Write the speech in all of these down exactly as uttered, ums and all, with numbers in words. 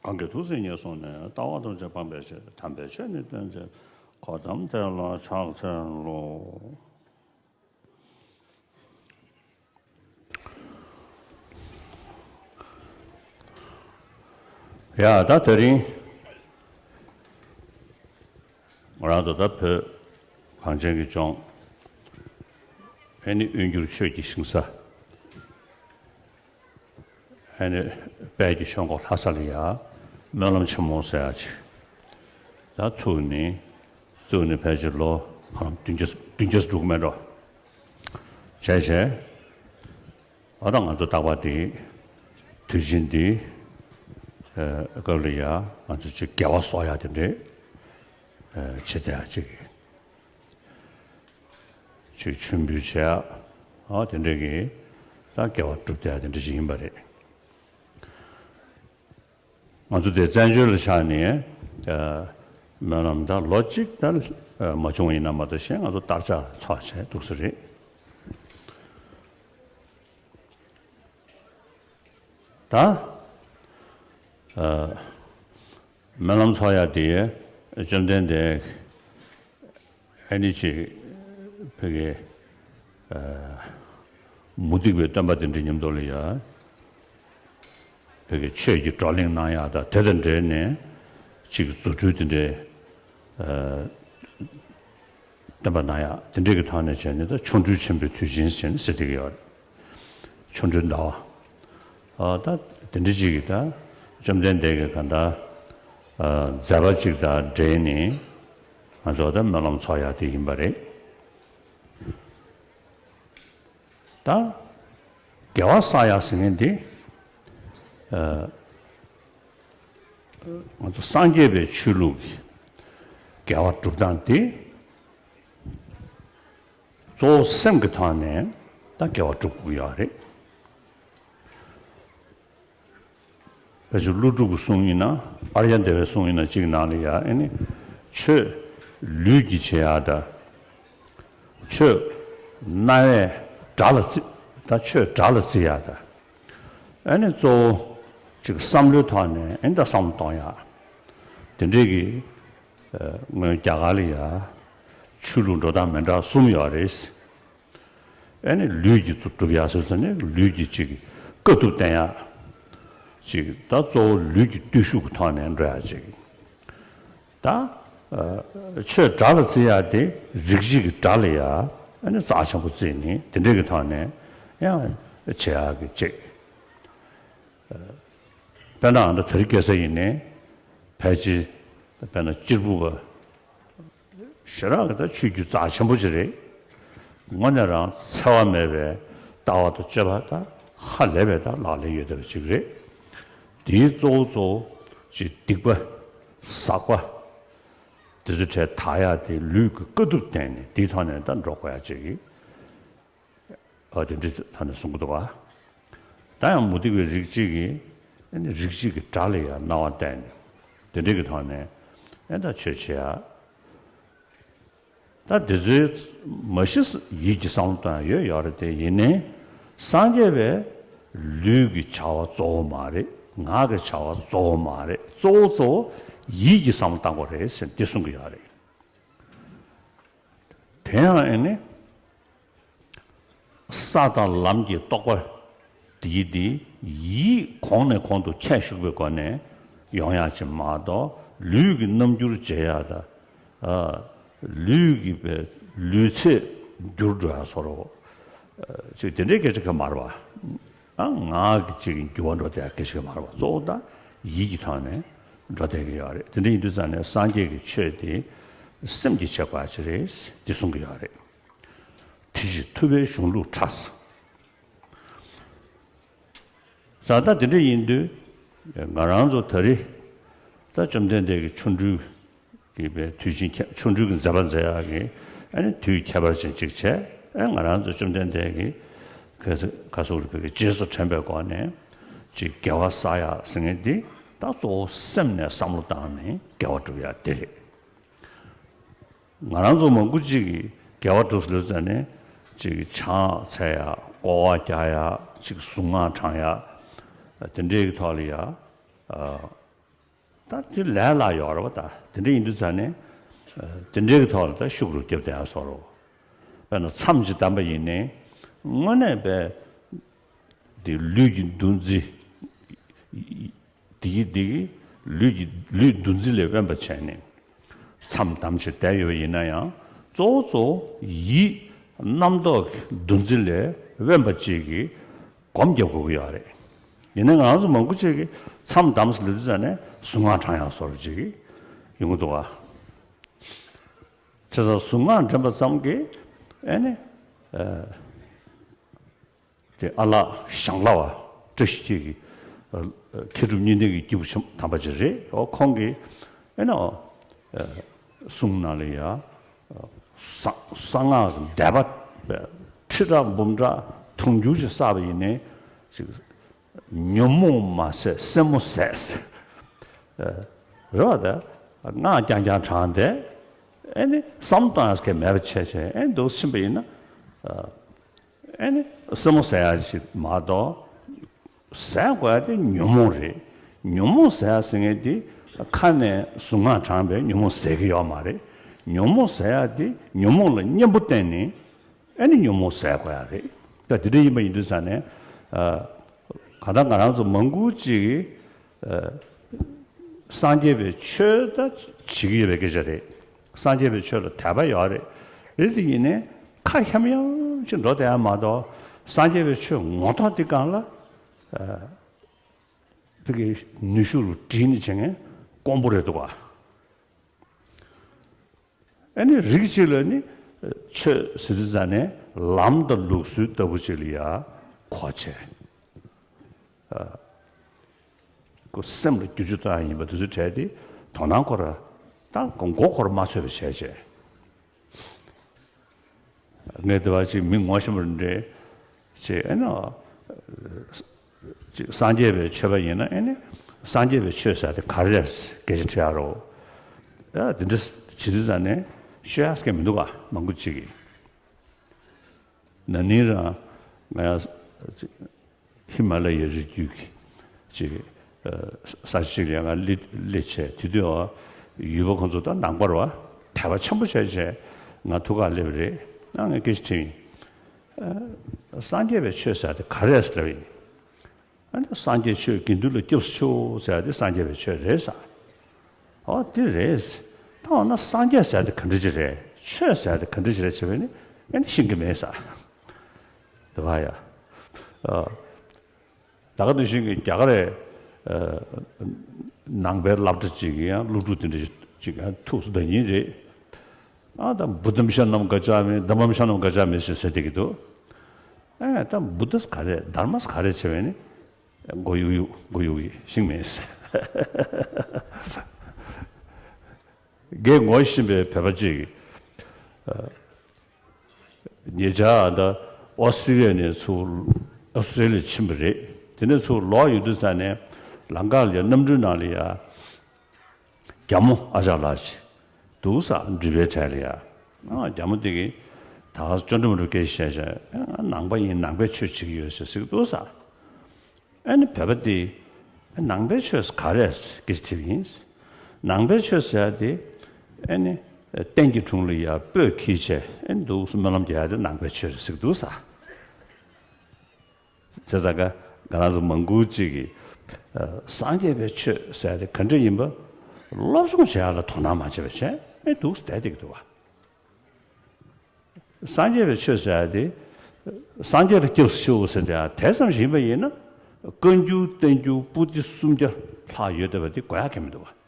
གང་གིས་ཐུགས་བརྩེ་ཉེར་བཟུང་ནས། ལྟ་བ་ཐམས་ཅད་སྤང་བའི་ཕྱིར། དམ་པའི་ཆོས་ནི་སྟོན་མཛད་པ། གོའུ་ཏམ་དེ་ལ་ཕྱག་འཚལ་ལོ། ཡ། ད་དེ་རིང་ང་རང་ཚོ་ད་བོད་གངས་ཅན་གྱི་ལྗོངས། ཨེ་ནི་དབོན་སྒྱུར་ཆོས་ཀྱི་ཞིང་ས། ཨ་ནི་དཔལ་གྱི་ཆོས་འཁོར་ལྷ་ས་ལ་ཡ་སྨོན་ལམ་ཆེན་མོ་ཟེར་ཡ་ཅིག་ད་ཚུགས་ནི། བཙུགས་ནི་ཕལ་ཆེར་ལོ་ཧ་ལམ་བདུན་བརྒྱ་བདུན་བརྒྱ་འགྲོ་གི་མེད་འགྲོ། བྱས་བྱས། ཨ་ད་ང་ཚོ་རྟག་པར་དེ་དུས་ཆེན་འདི་ཨ་སྐབས་ལ་ཡ་ང་ཚོ་ཅིག་དགེ་བ་གསོག་ཡ་དེ་འདྲས་ཨ་བྱེད་བསྡད་ཡ་ཅིག་ཅིག་མཆོད་འབུལ་བྱེད་ཡ། ཨ་དེ་འདྲས་ཀྱི་ད་དགེ་བ་སྒྲུབ་བསྡད་ཡ་དེ་འདྲས་ཅིག་ཡིན་པ་རེད། ང་ཚོ་དེ་བཙན་བྱོལ་ལ་ཆགས་ནས་ཨ་སྨོན་ལམ་ད་ལོ་གཅིག་ད་ཨ་མ་བྱུང་བ་ཡིན་ན་མ་གཏོགས་གཞན་ང་ཚོ་དར་ཆ་ཚོགས་བྱས་འདུག་ས་རེད། ད་ཨ་སྨོན་ལམ་ཚོགས་ཡ་དེ་བཅོམ་ལྡན་འདས་ཨ་ནི་ཅིག་ཕ་གི་ཨ་མུ་སྟེགས་པའི་སྟོན་པ་དེ་འདྲ་མཉམ་དུ་ལ་ཡ་ཕ་གི་ཆོས་ཀྱི་བགྲོ་གླེང་གནང་ཡ་དང་དེ་དང་འབྲེལ་ནས་ཅིག་རྫུ་འཕྲུལ་དེ་འདྲའི་ཨ་སྟོན་པ་གནང་ཡ་དེ་འདྲའི་གི་ཐོག་ནས་བྱས་ནས་ད་ཆོ་འཕྲུལ་ཆེན་པོའི་དུས་ཆེན་ཟེར་ནས་ཟེར་བསྡད་ཀྱི་ཡོད་རེད། ཆོ་འཕྲུལ་ཟླ་བ། ཨ་ད་དེ་འདྲ་ཅིག་གི་ད་བཅོམ་ལྡན་འདས་ཀྱི་གང་ལྟར་ཨ་མཛད་པ་ཅིག་དང་འབྲེལ་ནས་ང་ཚོ་ད་སྨོན་ལམ་ཚོགས་ཡ་དེ་ཡིན་པ་རེད། ད་དགེ་བ་བསགས་ཡ་ཟེར་མཁན་འདི་ཨ་ང་ཚོ་སངས་རྒྱས་པའི་ཆོས་ལུགས་ཀྱི་དགེ་བ་སྒྲུབ་སྟངས་འདི། གཙོ་བོ་སེམས་ཀྱི་ཐོག་ནས་ད་དགེ་བ་སྒྲུབ་དགོས་ཡོད་རེད། ཕལ་ཆེར་ཀླུ་སྒྲུབ་ཀྱི་གསུང་ཡིན་ན། ཨཱརྱ་དེ་བའི་གསུང་ཡིན་ན་གཅིག་ནང་ལ་ཡ་ཨེ་ནི་ཆོས་ལུས་ཀྱིས་བྱེད་ཡ་ད། ཆོས་རྣ་བས་སྒྲ་ལ་བརྩི། ད་ཆོས་སྒྲ་ལ་བརྩི་ཡ་ད། ཨེ་ནི་གཙོ་བོ་ཅིག་བསམ་བློའི་ཐོག་ནས་ཨེ་ནི་ད་བསམ་བློ་གཏོང་ཡ། དེ་འདྲས་ཀྱི་སྔོན་རྒྱ་གར་ལ་ཡ་ཆོས་ལུགས་འགྲོ་སྟངས་མི་འདྲ་གསུམ་ཡོད་རེད། ཨེ་ནི་ལུས་ཀྱིས་སྒྲུབ་ཡ་ཟེར་ཙང་ནི་ལུས་ཀྱིས་ཅིག་དཀའ་ཐུབ་བསྟན་ཡ། ཅིག་ད་གཙོ་བོ་ལུས་ཀྱི་བརྟུལ་ཞུགས་ཀྱི་ཐོག་ནས་འགྲོ་ཡ་ཅིག་ད་ཨ་ཆོས་སྒྲ་ལ་བརྩི་ཡ་དེ་རིགས་གཅིག་གི་སྒྲ་ལ་ཡ་ཨེ་ནི་རྩ་ཆེན་པོ་བརྩིས་ནས་དེ་འདྲས་ཀྱི་ཐོག་ནས་ཡང་བྱེད་ཡ་གི་ཅིག་དཔེར་ན་ཨ་ད་དེ་རིང་ཁ་སང་ཡིན་ནའི་ཕལ་ཆེར་དཔེར་ན་གཅེར་བུ་པ་ཞེ་དྲག་གི་ད་ཆོས་བརྒྱུད་རྩ་ཆེན་པོ་ཅིག་རེད། དངོས་གནས་རང་འཚེ་བ་མེད་པའི་ལྟ་བ་དང་སྤྱོད་པ་ད་ཧ་ལས་པའི་ད་ལག་ལེན་ཡོད་བསྡད་པ་ཅིག་རེད། དེའི་གཙོ་བོ་གཙོ་བོ་ཅིག་སྡིག་པ་ཟག་པ་དེ་ཚོ་བྲལ་དག་ཡག་དེ་ལུས་ཀྱི་དཀའ་ཐུབ་བསྟན་ནས་དེའི་ཐོག་ནས་ད་འགྲོ་དགོས་ཡ་ཅིག་གི་ཨ་དེ་འདྲའི་ཐ་ནས་གསུང་གི་འདུག་བ། ད་ཡང་མུ་སྟེགས་པའི་རིགས་གཅིག་གིས་ཨ་ནི་རིགས་གཅིག་གི་སྒྲ་ལ་ཡང་རྣ་བ་གཏད་ནས་དེ་འདྲའི་གི་ཐོག་ནས་ཨེ་ད་ཆོས་བྱེད་ཡ། ད་དེ་ཚོའི་མ་གཞི་ཡིད་ཀྱི་བསམ་བློ་གཏོང་ཡ་ཡོད་ཡོད་རེད་དེ། ཡིན་ནའི་སངས་རྒྱས་པས་ལུས་ཀྱི་བྱ་བ་གཙོ་བོ་མ་རེད། ངག་གི་བྱ་བ་གཙོ་བོ་མ་རེད། གཙོ་བོ་གཙོ་བོ་ཡིད་ཀྱི་བསམ་བློ་གཏང་དགོས་རེད་ཟེར་འདི་གསུང་གི་ཡོད་རེད། དེ་ཡང་ཨེ་ནི། ས་དང་ལམ་གྱི་རྟོགས་པ་དེ་དེ་ཡིད་གོང་ནས་གོང་དུ་ཁྱེར་ཞུགས་པའི་སྒོ་ནས་ཡོང་ཡག་ཅིག་མ་གཏོགས། ལུས་ཀྱི་རྣམ་འགྱུར་བྱེད་ཡག་དང་། ཨ་ལུས་ཀྱི་པའི་ལུས་ཚད་འགྱུར་འགྲོ་ཡག་བཟོ་འདྲ་ཅིག་དེ་འདྲའི་སྐད་ཆ་ག་མ་རེད་པ། ཨ་ངག་གི་ཅིག་འགྱུར་བ་འགྲོ་བསྡད་ཡག་སྐད་ཆ་ག་མ་རེད་པ། གཙོ་བོ་ད་ཡིད་ཀྱི་ཐོག་ནས་འགྲོ་བསྡད་ཀྱི་ཡོད་རེད། དེ་འདྲ་ཡིན་དུས་ཙང་ནས་སངས་རྒྱས་ཀྱི་ཆོས་དེ་སེམས་ཀྱིས་བྱེད་དགོས་ཡག་ཅིག་རེད་འདི་གསུང་གི་ཡོད་རེད། དེ་བཞིན་ཐུབ་པའི་གཞུང་ལུགས་ཕྲ། ས་ད་དེ་འདྲ་ཡིན་དུས་ང་རང་ཚོ་ད་རེས་ད་བཅོམ་ལྡན་འདས་ཀྱི་ཆོ་འཕྲུལ་གྱི་པའི་དུས་ཆེན་ཁྱད་ཆོ་འཕྲུལ་གྱི་མཛད་པ་མཛད་ཡག་གི་ཨ་ནི་དུས་ཁྱད་པར་ཅན་ཅིག་བྱས། ཨ་ང་རང་ཚོ་བཅོམ་ལྡན་འདས་ཀྱི་ག་ས་ག་ས་རུ་བོད་ཀྱི་རྗེས་སུ་དྲན་པའི་སྒོ་ནས་ཅིག་དགེ་བ་བསགས་ཡག་ཟེར་མཁན་འདི་ད་གཙོ་བོ་སེམས་ནས་བསམ་བློ་བཏང་ནས་དགེ་བ་སྒྲུབ་ཡག་དེ་རེད། ང་རང་ཚོ་མང་པོ་ཅིག་གིས་དགེ་བ་སྒྲུབ་ཟེར་ནས་ཅིག་ཆང་འཚལ་ཡག་ཀོ་བ་རྒྱག་ཡག་ཅིག་གཟུངས་སྔགས་བགྲང་ཡག་དེ་འདྲའི་ཐོག་ལ་ཡ། ཨ་ ད་དེ་ལས་སླ་ཡོད་རེད་བ། ད་དེ་འདྲ་ཡིན་དུས་ཙང་ནས་དེ་འདྲའི་གི་ཐོག་ལ་ད་ཤུགས་རུ་རྒྱབ་བསྡད་ཡ་བཟོ་འདྲ། དཔེར་ན་མཚམས་ཅིག་བསྡམས་པ་ཡིན་ནའི་དངོས་གནས་པའི་དེ་ལུས་ཀྱི་འདུ་འཛི། དེ་གི་དེ་གི་ལུས་ཀྱི་ལུས་འདུ་འཛི་ལས་དབེན་པ་བྱས་ནས་མཚམས་བསྡམས་བྱས་བསྡད་ཡོད་པ་ཡིན་ན་ཡང་གཙོ་བོ་གཙོ་བོ་ཡིད་རྣམ་རྟོག་གི་འདུ་འཛི་ལས་དབེན་པ་ཅིག་གི་སྒོམ་རྒྱབ་དགོས་ཀྱི་ཡོད་རེད། ཡིན་ནའི་ང་རང་ཚོ་མང་པོ་ཅིག་གིས་མཚམས་བསྡམས་ཟེར་ལབ་དུས་ཙང་ནས་གཟུངས་སྔགས་བགྲང་ཡག་བཟོ་འདྲ་ཅིག་ཡོང་གི་འདུག་ག་བྱས་ཙང་གཟུངས་སྔགས་འདྲེན་པ་ཙམ་གྱིས་ཨེ་ནི། དེ་ཨ་ལགས་ཞང་ལགས་པ་བཀྲ་ཤིས་འཁྱིལ་གྱི་མཁས་གྲུབ་གཉིས་ལྡན་གྱི་སྐྱེས་བུ་ཆེན་དམ་པ་ཅིག་རེད། ཨོ་ཁོང་གིས་ཨེ་ནོ་གསུང་ནང་ལ་ཡ་གསང་གསང་སྔགས་ཀྱི་བཟླས་པ་ཁྲི་ཕྲག་འབུམ་ཕྲག་དུང་ཕྱུར་ཅིག་བསགས་པ་ཡིན་ནའི་ཅིག་ཉོན་མོངས་མ་ཟད་སེན་མོ་ཟད། རེད་བ། ད་སྔགས་རྐྱང་རྐྱང་བགྲངས་ཏེ་ཨེ་ནི་བསམ་བློ་གཏོང་ཡག་གི་མེད་པ་བྱས་བྱས་ཨེ་འདུག་ཕྱིན་པ་ཡིན་ན། ཨེ་ནི་སེན་མོ་ཟད་ཡག་ཅིག་མ་གཏོགས། ཟད་དགོས་ཡག་དེ་ཉོན་མོངས་རེད། ཉོན་མོངས་ཟད་ཡག་ཟེར་མཁན་དེ་ཁ་ནས་གཟུངས་སྔགས་བགྲངས་པས་ཉོན་མོངས་ཟད་ཀྱི་ཡོད་མ་རེད། ཉོན་མོངས་ཟད་ཡག་དེ་ཉོན་མོངས་ལ་གཉེན་པོ་བསྟེན་ནས་ཨེ་ནི་ཉོན་མོངས་ཟད་དགོས་ཡག་རེད། ད་དེ་འདྲ་ཡིན་པ་ཡིན་དུས་ཙང་ནས་གང་ལྟར་ང་རང་ཚོ་མང་པོ་ཅིག་གིས་སངས་རྒྱས་པའི་ཆོས་ད་བྱེད་ཀྱི་ཡོད་པའི་སྐད་ཆ་རེད། སངས་རྒྱས་པའི་ཆོས་ལ་དད་པ་ཡོད་རེད། རེད་དེ་ཡིན་ནའི་ཁ་ཧམ་ཡང་ཅིག་འགྲོ་བསྡད་ཡ་མ་གཏོགས་སངས་རྒྱས་པའི་ཆོས་ངོ་ཐོག་འདི་སྒང་ལ་ཕ་གི་ནུས་ཤུགས་རུ་བསྒྲིལ་ནས་བྱེད་མཁན་དཀོན་པོ་རེད་འདུག་ག་ཨ་ནི་རིགས་གཅིག་ལ་ནི་ཆོས་ཟེར་དུས་ཙང་ནས་ལམ་དང་ལུགས་སྲོལ་ལྟ་བུ་ཅིག་ལ་ཡ་གོ་བྱས། ཁོ་སེམས་ལ་བསྒྱུར་བཅོས་གཏོང་ཡ་ཡིན་པ་དེ་ཚོའི་གྲས་དེ་དོ་སྣང་ཁོ་ར་ད་མགོ་ཁོ་ར་མ་ཆོད་པ་བྱས་བྱས། ངས་དེ་བ་ཅིག་མི་ངོ་ཤེས་པ་འདྲ་ཅིག་ཨེ་ནོ། ཅིག་སངས་རྒྱས་པའི་ཆོས་པ་ཡིན་ན་ཨེ་ནི་སངས་རྒྱས་པའི་ཆོས་ཟེར་དེ་ག་རེ་རེད་སྐད་ཆ་དྲི་ཡ་རོ། ཡ་དེ་འདྲ་བྱེད་དུས་ཙང་ནས་ཤོད་ཡ་སྐད་མི་འདུག་ག་མང་པོ་ཅིག་གིས། ན་ནིང་རང་ང་ཡང་ཧི་མ་ལ་ཡའི་རི་རྒྱུད་ཀྱི་ཅིག་ས་ཆ་ཅིག་ལ་ང་སླེབས་སླེབས་བྱས་དེ་དུས་ཡུལ་པ་ཁོང་ཚོ་ད་ནང་པ་རེད་བ། དད་པ་ཆེན་པོ་བྱས་བྱས་ང་ཐུག་ག་སླེབས་རེད། ཨ་ངས་སྐད་ཆ་དྲིས་ཡིན། སངས་རྒྱས་པའི་ཆོས་ཟེར་དེ་ག་རེ་རེད་ཟེར་ལབ་ཡིན། ཨ་ནི་སངས་རྒྱས་ཆོས་དགེ་འདུན་ལ་སྐྱབས་སུ་མཆིའོ་ཟེར་དེ་སངས་རྒྱས་པའི་ཆོས་རེད་ཟེར། ཨོ་དེ་རེད། ད་འོ་ན་སངས་རྒྱས་ཟེར་དེ་ག་འདྲ་ཅིག་རེད། ཆོས་ཟེར་དེ་ག་འདྲ་ཅིག་རེད་བྱས་པས་ནི་ཨ་ནི་ཤེས་ཀྱི་མེད་ཟེར། དེ་བ་ཡ། ད་ག་དུས་ཤིག་གི་རྒྱ་གར་རེད། ནང་པའི་སློབ་གྲྭ་ཅིག་གི་ཡང་སློབ་ཕྲུག་དེ་འདྲ་ཅིག་ཡང་ཐུགས་སུ་ད་ཉིན་རེད། ཨ་ད་བུ་དྷམ་ཤ་ནམ་ག་ཅ་མེ་དྷམ་མམ་ཤ་ནམ་ག་ཅ་མེ་ཞེས་ཟེར་བསྡད་ཀྱི་འདུག་ཨ་ད་བུ་དྷ་ག་རེད་དྷརྨ་ག་རེད་བྱས་པས་ནི་མགོ་གཡུག་གཡུག་མགོ་གཡུག་གི་ཤིང་མེད། རྒན་ངོ་ཤེས་པའི་བོད་པ་ཅིག་ཉེ་ཆར་ད་ཨོ་སི་ཀྲི་ལི་ཡ་ནས་ཚུར་ཨོ་སི་ཀྲི་ལི་ཡ་ཕྱིན་པ་རེད། དེ་ནས་ཚུར་ལོག་ཡོང་དུས་ཙང་ནས་ལམ་ཁ་ལ་ཡ་གནམ་གྲུའི་ནང་ལ་ཡ། རྒྱ་མོ་ཨ་ཅག་ལགས་ཤིག་འདུག་ས་འགྲུལ་པའི་གྲས་ལ་ཡ། ཨ་རྒྱ་མོ་དེ་གིས་ད་ག་སེ་ཅོ་འདྲི་མོ་འདྲི་སྐད་ཆ་བཤད་བྱས། ཨ་ནང་པ་ཡིན་ནང་པའི་ཆོས་བྱེད་ཀྱི་ཡོད་ཟེར་ཟེར་གི་འདུག་ས། ཨ་ནི་བོད་པ་དེས་ནང་པའི་ཆོས་ག་རེ་རེད་ཟེར་སྐད་ཆ་དྲིས་པ་ཡིན། ནང་པའི་ཆོས་ཟེར་ཡ་དེ་ཨ་ནི་སྟེང་གི་དྲུང་ལ་ཡ་སྤོས་འཁྱེར་བྱས་ཨ་ནི་འདུག་སེ་སྨོན་ལམ་རྒྱག་ཡ་དེ་ནང་པའི་ཆོས་རེད་ཟེར་གི་འདུག་ས། བྱས་ཙང་ཀ་ང་རང་ཚོ་མང་པོ་ཅིག་གིས་ཨ་སངས་རྒྱས་པའི་ཆོས་ཟེར་ཡ་དེ་ག་འདྲ་ཡིན་པ་སློབ་སྦྱོང་བྱེད་ཡ་ལ་དོ་སྣང་མ་བྱས་པ་བྱས་ཨེ་འདུག་སེ་བསྡད་བསྡད་ཀྱི་འདུག་བ། སངས་རྒྱས་པའི་ཆོས་ཟེར་ཡ་དེ་སངས་རྒྱས་ལ་སྐྱབས་སུ་མཆིའོ་ཟེར་དེ་ཡང་དེ་ཙམ་ཞིག་ཡིན་པ་ཡིན་ན་བཀའ་འགྱུར་བསྟན་འགྱུར་པོ་ཏི་སུམ་བརྒྱ་ལྷག་ཡོད་བསྡད་པ་དེ་དགོས་ཡ་གང་ཡང་མི་འདུག་བ།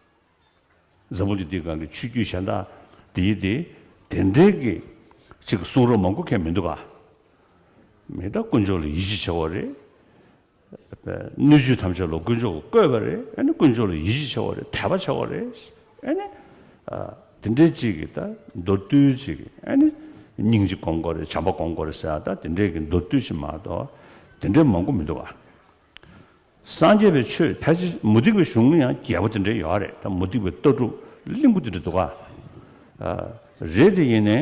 འཛམ་བུ་གླིང་འདིའི་སྒང་གི་ཆོས་བརྒྱུད་གཞན་དག་འདིའི་དེ་དེ་འདྲའི་གི་ཅིག་གསུང་རབ་མང་པོ་གང་ཡང་མི་འདུག་ག་མི་ད་དཀོན་མཆོག་ལ་ཡིད་ཆེས་ཆེ་བ་རེད། སྣོད་བཅུད་ཐམས་ཅད་ལ་དཀོན་མཆོག་གིས་བཀོད་པ་རེད། ཨ་ནི་དཀོན་མཆོག་ལ་ཡིད་ཆེས་ཆེ་བ་རེད། དད་པ་ཆེ་བ་རེད། ཨ་ནི་ཨ་དེ་འདྲའི་ཅིག་གི་ད་མདོར་བསྡུས་ཅིག་གི་ཨ་ནི་སྙིང་རྗེ་སྒོམ་དགོས་རེད། བྱམས་པ་སྒོམ་དགོས་རེད་ཟེར་ཡ་ད་དེ་འདྲའི་གི་མདོར་བསྡུས་ཅིག་མ་གཏོགས་དེ་འདྲའི་མང་པོ་མི་འདུག་ག་སངས་རྒྱས་པའི་ཆོས་ཕལ་ཆེར་མུ་སྟེགས་པའི་གཞུང་ཡང་རྒྱས་པོ་དེ་འདྲ་ཡོད་རེད། ད་མུ་སྟེགས་པའི་ལྟ་གྲུབ་བརླིང་པོ་དེ་འདྲ་འདུག་ག་ཨ་རེད་དེ་ཡིན་ནའི་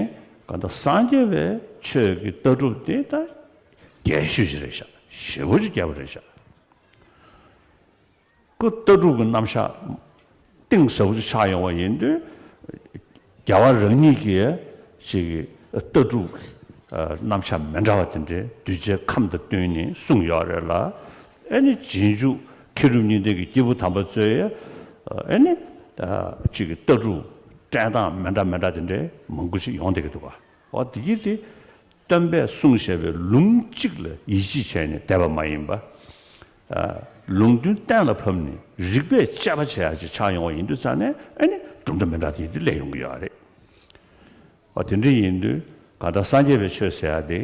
གང་ལྟར་སངས་རྒྱས་པའི་ཆོས་ཀྱི་ལྟ་གྲུབ་དེ་ད་རྒྱས་ཤོས་ཅིག་རེད་ཤག་ཞེ་པོ་ཅིག་རྒྱས་པ་རེད་ཤག་ཁོ་ལྟ་གྲུབ་ཀྱི་རྣམ་གཞག་ གཏིང་ཟབ་པོ་ཅིག་ཆགས་ཡོང་བ་ཡིན་དུས། རྒྱལ་བ་རང་ཉིད་ཀྱིས་ཅིག་ལྟ་གྲུབ་ཀྱི་རྣམ་གཞག་མི་འདྲ་བ་དེ་འདྲའི་གདུལ་བྱའི་ཁམས་དང་བསྟུན་ནས་གསུངས་ཡོད་རེད་ལ། ཨེ་ནི་རྗེས་འཇུག་མཁས་གྲུབ་གཉིས་ལྡན་གྱི་སྐྱེས་བུ་དམ་པ་ཚོས་ཨེ་ནི་ཅིག་ལྟ་གྲུབ་བཀྲལ་སྟངས་མི་འདྲ་མི་འདྲ་དེ་འདྲའི་མང་པོ་ཞིག་ཡོང་བསྡད་ཀྱི་འདུག་ག་འོ་དེ་གྱིས་དེ། སྟོན་པས་གསུངས་བཞག་པའི་ལུང་གཅིག་ལ་ཡིད་ཆེས་བྱས་ནས་བསྡད་པ་མ་ཡིན་པ། ལུང་དོན་གཏན་ལ་ཕབ་ནས་རིགས་པས་དཔྱད་པ་བྱེད་ཡ་ཅིག་ཆགས་ཡོང་བ་ཡིན་དུས་ཙང་ནས་ཨ་ནི་གྲུབ་མཐའ་མི་འདྲ་དེ་དེ་སླེབས་ཡོང་གི་ཡོད་རེད། འོ་དེ་འདྲ་ཡིན་དུས་གང་ལྟར་སངས་རྒྱས་པའི་ཆོས་ཟེར་ཡ་དེ་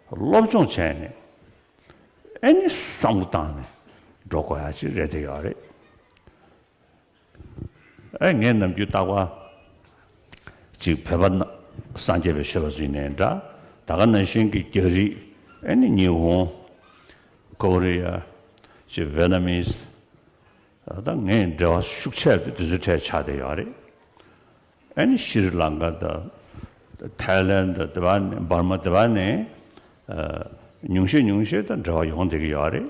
སློབ་སྦྱོང་བྱས་ནས་ཨ་ནི་བསམ་བློ་བཏང་ནས་འགྲོ་དགོས་ཡ་ཅིག་རེད་བསྡད་ཡོད་རེད། ཨེ་ངས་ནམ་རྒྱུན་རྟག་པར་ཅིག་བོད་པ་ན་སངས་རྒྱས་པའི་ཆོས་པ་ཚོ་ཡིན་ནའི་འདྲ། ད་ག་ནང་བཞིན་གྱི་རྒྱ་རིགས། ཨེ་ནི་ཉི་ཧོང་། ཀོ་རི་ཡ། ཅིག་ཝེ་ནམ་མིས། ད་ངས་འབྲེལ་བ་ཤུགས་ཆེ་དེ་དེ་ཚོའི་གྲས་ཆགས་བསྡད་ཡོད་རེད། ཨེ་ནི་ཤྲི་ལང་ཀ་དང་། ཐའི་ལན་དང་དེ་བ་ནས་འབར་མ་དེ་བ་ནས། ཉུང་ཤས་ཉུང་ཤས་དང་འབྲེལ་བ་ཡོང་བསྡད་ཀྱི་ཡོད་རེད།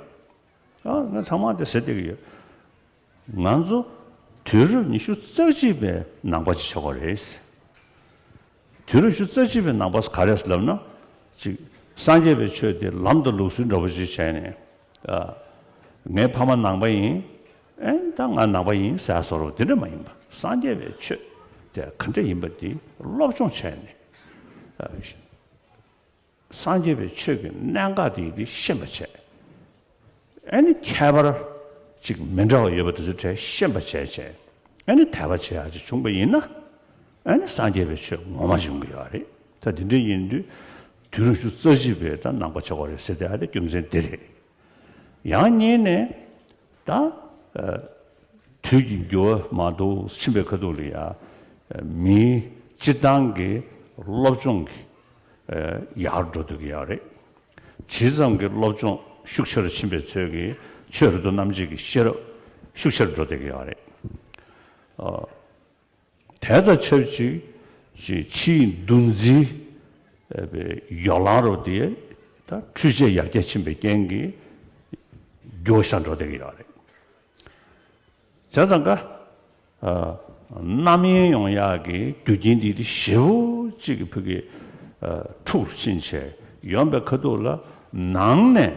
ཨ་ང་ཚང་མ་དེ་ཟེར་བསྡད་ཀྱི་ཡོད། ང་ཚོ་དུས་རབས་ཉི་ཤུ་རྩ་གཅིག་པའི་ནང་པ་ཅིག་ཆགས་པ་རེད། དུས་རབས་ཉི་ཤུ་རྩ་གཅིག་པའི་ནང་པ་ག་རེ་ལབ་ན། ཅིག་སངས་རྒྱས་པའི་ཆོས་དེ་ལམ་དང་ལུགས་སྲོལ་འདྲ་པོ་ཅིག་བྱས་ནས། ཨ་ངའི་ཕ་མ་ནང་པ་ཡིན། ཨེ་ད་ང་ནང་པ་ཡིན་ཟེར་བཟོ་འདྲ་དེ་འདྲ་མ་ཡིན་པ། སངས་རྒྱས་པའི་ཆོས་དེ་ག་འདྲ་ཡིན་པ་དེ་སློབ་སྦྱོང་བྱས་ནས། ཨ། སངས་རྒྱས་པའི་ཆོས་ཀྱི་གནད་འགག་དེ་དེ་ཤེས་པ་བྱས། ཨ་ནི་ཁྱད་པར་ཅིག་མི་འདྲ་བ་ཡོད་པ་དེ་ཚོའི་གྲས་ཤེས་པ་བྱས་བྱས། ཨ་ནི་དད་པ་བྱེད་ཡག་ཅིག་བྱུང་པ་ཡིན་ན། ཨ་ནི་སངས་རྒྱས་པའི་ཆོས་ངོ་མ་ཅིག་ཡོང་གི་ཡོད་རེད། ད་དེ་འདྲ་ཡིན་དུས་དུས་རབས་ཉི་ཤུ་རྩ་གཅིག་པའི་ད་ནང་པ་ཆགས་པ་རེད་ཟེར་དེ་ཨ་ནི་རྒྱུ་མཚན་དེ་རེད། ཡང་གཉིས་ནས་ད། ཨ། དུས་ཀྱི་འགྱུར་བ་མ་གཏོགས་ཕྱིན་པའི་ཁ་ཐུག་ལ་ཡ། མིའི་སྤྱིར་བཏང་གི་སློབ་སྦྱོང་གི་ཡག་འགྲོ་སྡོད་ཀྱི་ཡོད་རེད། ཇི་ཙམ་གྱི་སློབ་སྦྱོང་ཤུགས་ཆེ་རུ་ཕྱིན་པའི་ཚོད་ཀྱིས་ཆོས་རབ་ཏུ་རྣམ་འབྱེད་ཀྱི་ཤེས་རབ་ཤུགས་ཆེ་རུ་འགྲོ་སྡོད་ཀྱི་ཡོད་རེད། ཨ། དེ་དང་ཆབས་ཅིག་ཅིག་ཕྱིའི་འདུ་འཛིའི་ཡོ་ལང་རུ་དེ་ད་འཕྲུལ་ཆས་ཡར་རྒྱས་ཕྱིན་པའི་རྐྱེན་གྱིས་འགྱུར་བ་ཤར་འགྲོ་བསྡད་ཀྱི་ཡོད་རེད། བྱས་ཙང་ཀ་རྣམ་གཡེང་ཡོང་ཡག་གི་རྒྱུ་རྐྱེན་འདི་དེ་ཞེ་པོ་ཅིག་གི་ཕ་གི་འཁྲུག་ཕྱིན་བྱས་ཡོང་པའི་ཁ་ཐུག་ལ་ནང་ནས་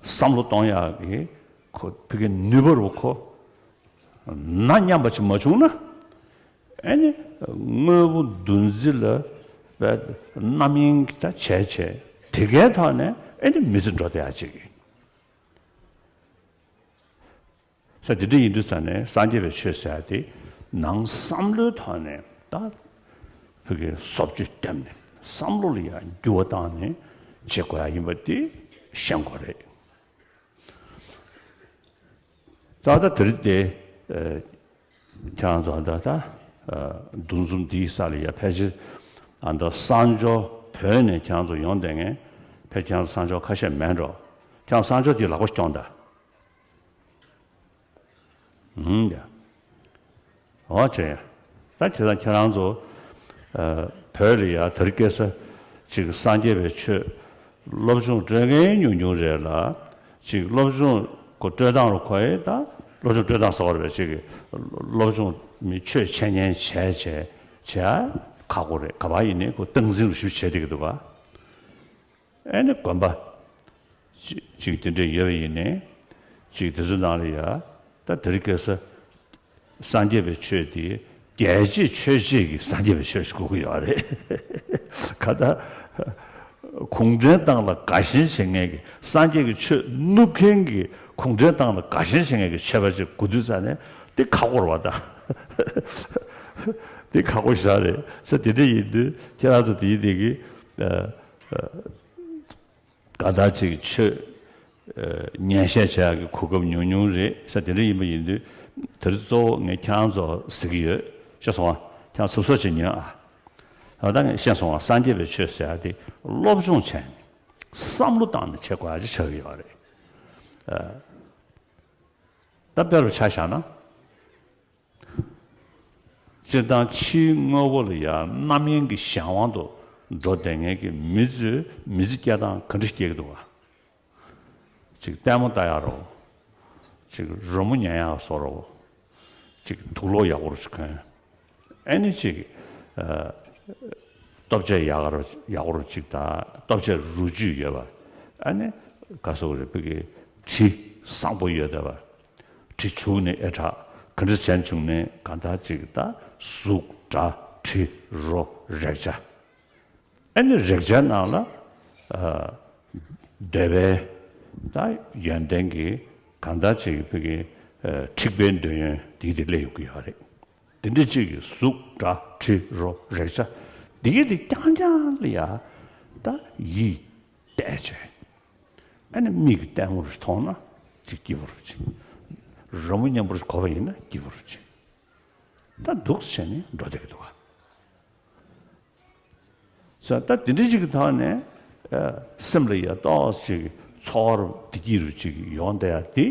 བསམ་བློ་གཏོང་ཡག་གི་ཁོ་ཕ་གི་ནུས་པ་རུ་ཁོ། ན་མཉམ་པ་ཅིག་མ་བྱུང་ན། ཨེ་ནི། དངོས་པོ་འདུ་འཛི་ལ་བས་རྣམ་གཡེང་གི་ད་བྱས་བྱས་དེ་གའི་ཐོག་ནས་ཨེ་ནི་མི་ཚེ་འགྲོ་བསྡད་ཡ་ཅིག་ཡིན། ས་དེ་འདྲ་ཡིན་དུས་ཙང་ནས་སངས་རྒྱས་པའི་ཆོས་ཟེར་ཡ་དེ་ནང་བསམ་བློའི་ཐོག་ནས་ད་ཕ་གི་བཟོ་བཅོས་བཏང་ནས་བསམ་བློ་ལ་ཡ་འགྱུར་བ་བཏང་ནས་བྱེད་དགོས་ཡ་ཡིན་པ་དེ་ཤེས་དགོས་རེད། ད་ལྟ་དེ་རིང་དེ། ཨ། ཁྱེད་རང་ཚོ་ད་ལྟ། ཨ། འདུ་འཛོམས་འདིའི་ས་ལ་ཡ་ཕལ་ཆེར། ཨ། ད་གསང་སྦྱོར་བོད་ནས་ཁྱེད་རང་ཚོ་ཡོང་བསྡད་མཁན་ཕལ་ཆེར་ཁྱེད་རང་ཚོ་གསང་སྦྱོར་ཁ་ཤས་མེད་འགྲོ། ཁྱེད་རང་གསང་སྦྱོར་དེ་ལག་པ་སྐྱོང་ད། ཧུམ་ཡ། འོ་བྱས། ད་བྱས་ཙང་ཁྱེད་རང་ཚོ། ཨ། བོད་ལ་ཡ་དེ་རིང་ཁ་སང་ཅིག་སངས་རྒྱས་པའི་ཆོས་སློབ་སྦྱོང་སྤྲོད་མཁན་ཉུང་ཉུང་རེད་ལ། ཅིག་སློབ་སྦྱོང་གི་སྤྲོད་སྟངས་རུ་ཁོ་ཡི་ད་སློབ་སྦྱོང་སྤྲོད་སྟངས་ཟེར་བ་རེད་པས། ཅིག་སློབ་སྦྱོང་མི་ཆོས་འཆད་ཉན་བྱས་བྱས་བྱས་ཁག་པོ་རེད། ག་པར་ཡིན་ནའི་ཁོ་སྟངས་འཛིན་རུ་ཞིག་བྱས་བསྡད་ཀྱི་འདུག་ག་ཨེ་ནི་དགོན་པ་ཅིག་ཅིག་དེ་འདྲ་ཡོད་པ་ཡིན་ནའི། ཅིག་དེ་ཚོའི་ནང་ལ་ཡ་ད་དེ་རིང་ཁ་སང་སངས་རྒྱས་པའི་ཆོས་དེ་རྒྱལ་གཅེས་ཆོས་གཅེས་ཀྱི་སངས་རྒྱས་པའི་ཆོས་ཞིག་དགོས་ཀྱི་ཡོད་རེད། ག་ད་གུང་ཁྲན་ཏང་ལ་དགའ་ཞེན་བྱེད་མཁན་གྱི་སངས་རྒྱས་ཀྱི་ཆོས་བསྣུབ་མཁན་གྱི་གུང་ཁྲན་ཏང་ལ་དགའ་ཞེན་བྱེད་མཁན་གྱི་ཆོས་པ་ཅིག་དགོས་དུས་ཙང་ནས་དེ་ཁག་པོ་རེད་པ་ད། དེ་ཁག་པོ་ཞེ་དྲག་རེད། ས་དེ་འདྲ་ཡིན་དུས་ཁྱེད་རང་ཚོ་དེ་ཡིན་དེ་གི། ཨ། ཨ། གང་ལྟར་ཅིག་ཆོས། ཨ། ཉན་བཤད་བྱེད་ཡག་གི་གོ་སྐབས་ཉུང་ཉུང་རེད། ས་དེ་འདྲ་ཡིན་པ་ཡིན་དུས་དེ་རིང་གཙོ་བོ་ངས་ཁྱེད་རང་ཚོ་ཟེར་གྱི་ཡོད། ཤེས་སོང་ང་། ཁྱེད་རང་ཚོ་སོ་སོ་ཅིག་ཉོན་ཨ། ད་ལྟ་ངས་ཤེས་སོང་ང་། སངས་རྒྱས་པའི་ཆོས་ཟེར་ཡག་དེ་སློབ་སྦྱོང་བྱས་ནས་བསམ་བློ་བཏང་ནས་བྱེད་དགོས་ཡག་ཅིག་ཆགས་ཀྱི་ཡོད་རེད། ཨ། ད་དཔེ་རུ་ཆ་བཞག་ན། སྤྱིར་བཏང་ཕྱིའི་དངོས་པོ་ལ་ཡང་རྣམ་གཡེང་གི་གཞན་དབང་དུ་འགྲོ་བསྡད་མཁན་གྱི་མི་ཚོས་མི་ཚེ་སྐྱེལ་སྟངས་ག་འདྲ་སྐྱེལ་གྱི་འདུག་ག་ཅིག་ལྟད་མོ་ལྟ་ཡག་རོ། ཅིག་རོལ་མོ་ཉན་ཡག་བཟོ་འདྲ་བོ། ཅིག་དུག་ལོག་ཡག་པོ་ཅིག་གོན། ཨ་ནི་ཅིག་ཨ། ལྟོ་ཆས་ཡག་པོ་ཡག་པོ་ཅིག་དང་ལྟོ་ཆས་རུ་ཅུ་ཡོད་པ། ཨ་ནི་ག་སོགས་རེད། བོད་ཀྱི་གྲི་བཟང་པོ་ཡོད་བསྡད་པ། གྲི་བྱུགས་ནས་ཨེ་དྲག་ག་འདྲ་བྱས་བྱུང་ནས་གང་ལྟར་ཅིག་ད་གཟུགས་སྒྲ་དྲི་རོ་རེག་བྱ། ཨ་ནི་རེག་བྱའི་ནང་ལ་ཨ། འདོད་པའི་ད་ཡོན་ཏན་གྱི་གང་ལྟར་ཅིག་བོད་ཀྱི་ཨ། འཁྲིག་པའི་འདོད་ཡོན་འདི་དེ་སླེབས་ཡོང་གི་ཡོད་རེད། དེ་འདྲ་ཅིག་གི་གཟུགས་སྒྲ་དྲི་རོ་རེག་བྱ་འདི་གི་དེ་རྐྱང་རྐྱང་ལ་ཡ་ད་ཡིད་གཏད་བྱས། ཨ་ནི་མིག་གིས་ལྟད་མོ་རུ་མཐོང་ན་ཅིག་སྐྱིད་པོ་རུ་ཅིག་རོལ་མོ་སྙན་པོ་རུ་གོ་བ་ཡིན་ན་སྐྱིད་པོ་རུ་ཅིག་ད་འདུག་བྱས་ནས་འགྲོ་བསྡད་ཀྱི་འདུག་བ། ས་ད་དེ་འདྲ་ཅིག་གི་ཐོག་ནས་ཨ། སེམས་ལ་ཡ་ཏོག་ཅིག་ཚོར་བ་བདེ་སྐྱིད་རུ་ཅིག་ཡོང་བསྡད་ཡ་དེ།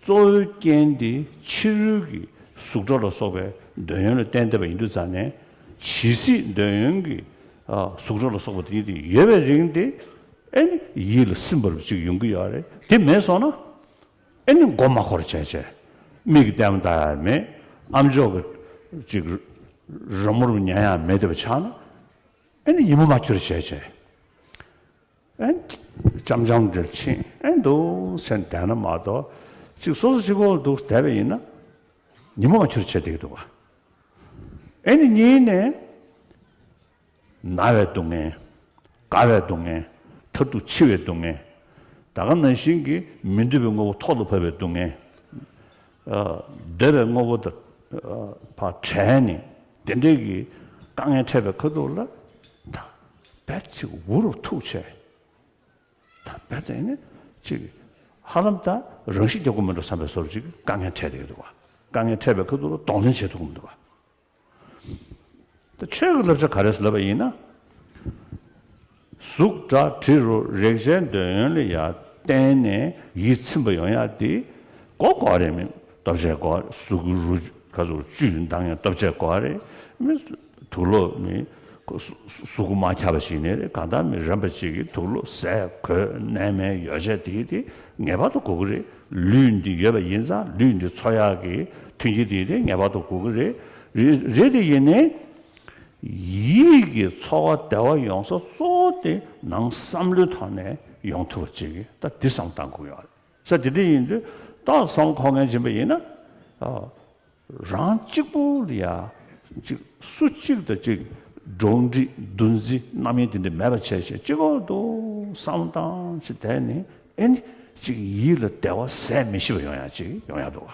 གཙོ་བོའི་རྐྱེན་དེ་ཕྱི་རོལ་གྱི་གཟུགས་སྒྲ་ལ་སོགས་པའི་འདོད་ཡོན་ལ་བརྟེན་བསྡད་པ་ཡིན་དུས་ཙང་ནས། ཇི་སྲིད་འདོད་ཡོན་གྱི་ཨ། གཟུགས་སྒྲ་ལ་སོགས་པ་དེ་དེ་ཡོད་པའི་རིང་དེ། ཨེ་ནི་ཡིད་ལ་སིམ་པ་རུ་ཅིག་ཡོང་གི་ཡོད་རེད། དེ་མེད་སོང་ན། ཨེ་ནི་མགོ་མ་འཁོར་བྱས་བྱས། མིག་གིས་ལྟད་མོ་ལྟ་ཡ་མེད། ཨམ་ཅོག་གི་ཅིག་རོལ་མོ་རུ་ཉན་ཡ་མེད་བསྡད་པ་ཆགས་ན། ཨེ་ནི་ཉིན་མོ་མ་འཁྱོལ་བྱས་བྱས། ཨེ་ནི་འཆམ་འཆམ་འདིར་ཕྱིན་ཨེ་འདུག་སེ་བསྡད་ན་མ་གཏོགས། ཅིག་སོ་སོ་གཅིག་པོ་འདུག་བསྡད་པ་ཡིན་ན། ཉིན་མོ་མ་འཁྱོལ་བྱས་བསྡད་ཀྱི་འདུག་བ། ཨེ་ནི་གཉིས་ནས། ན་བའི་སྡུག་བསྔལ། རྒ་བའི་སྡུག་བསྔལ། མཐར་ཐུག་འཆི་བའི་སྡུག་བསྔལ། ད་ག་ནང་བཞིན་གྱི་མི་འདོད་པའི་དངོས་པོ་ཐོག་ཏུ་བབས་པའི་སྡུག་བསྔལ། ཨ། འདོད་པའི་དངོས་པོ་དང་ཨ། ཕར་བྲལ་ནས་དེ་འདྲའི་གི་དཀའ་ངལ་འཕྲད་པའི་ཁ་ཐུག་ལ། ད་རྦད་ཅིག་འུ་རུ་ཐུག་བྱས། ད་རྦད་དེ་ནི་ཅིག་ཧ་ལམ་ད་རང་ཤི་རྒྱག་དགོས་མིན་འགྲོ་བསམ་པའི་བཟོ་འདྲ་ཅིག་དཀའ་ངལ་འཕྲད་བསྡད་ཀྱི་འདུག་བ། དཀའ་ངལ་འཕྲད་པའི་ཁ་ཐུག་ལ་གདོང་ལེན་བྱེད་ཐུབ་ཀྱི་མི་འདུག་བ། ད་ཆོས་ཀྱི་བསླབ་བྱ་ག་རེ་ཟེར་ལབ་པ་ཡིན་ན། གཟུགས་སྒྲ་དྲི་རོ་རེག་བྱའི་འདོད་ཡོན་ལ་ཡ་བརྟེན་ནས་ཡིད་ཚིམ་པ་ཡོང་ཡ་དེ་གོ་དགོས་རེད། མི་ལྟོ་ཆས་དགོས་རེད། གཟུགས་རུ་ཁ་གཟུགས་བཅུད་འདང་ཡ་ལྟོ་ཆས་དགོས་རེད། མི་དུག་ལོག་མི་གཟུགས་པོ་མ་ཁྱབ་པ་ཞིག་ནས་རེད། གང་ལྟར་མི་རན་པ་ཅིག་གིས་དུག་ལོག་ཟས་གོས་གནས་མལ་ཡོ་བྱད་དེ་དེ་ངེས་པར་དུ་དགོས་ཀྱི་རེད། ལུས་འདི་ཡོད་པ་ཡིན་ཙང་ལུས་འདི་འཚོ་ཡག་གི་མཐུན་རྐྱེན་དེ་དེ་ངེས་པར་དུ་དགོས་ཀྱི་རེད། རེད་རེད་དེ་ཡིན་ནའི། ཡིད་ཀྱི་ཚོར་བ་བདེ་བ་ཡོང་ས་གཙོ་བོ་དེ་ནང་བསམ་བློའི་ཐོག་ནས་ཡོང་ཐུབ་པ་ཅིག་གིས་ད་འདི་བསམ་བཏང་དགོས་ཡོད་རེད། ས་དེ་འདྲ་ཡིན་དུས་ད་བསམ་བློ་འཁོར་མཁན་ཡིན་པ་ཡིན་ན། ཨ། རང་གཅིག་པུ་ལ་ཡ་ཅིག་སུ་གཅིག་དང་གཅིག་འགྲོགས་འདྲིས་འདུ་འཛི་རྣམ་གཡེང་དེ་འདྲ་མེད་པ་བྱས་བྱས་གཅིག་པོ་འདུག་བསམ་བློ་བཏང་ཅིག་བསྡད་ནས་ཨེ་ནི་ཅིག་ཡིད་ལ་བདེ་བ་ཟད་མི་ཤེས་པ་ཡོང་ཡ་ཅིག་ཡོང་ཡ་འདུག་བ།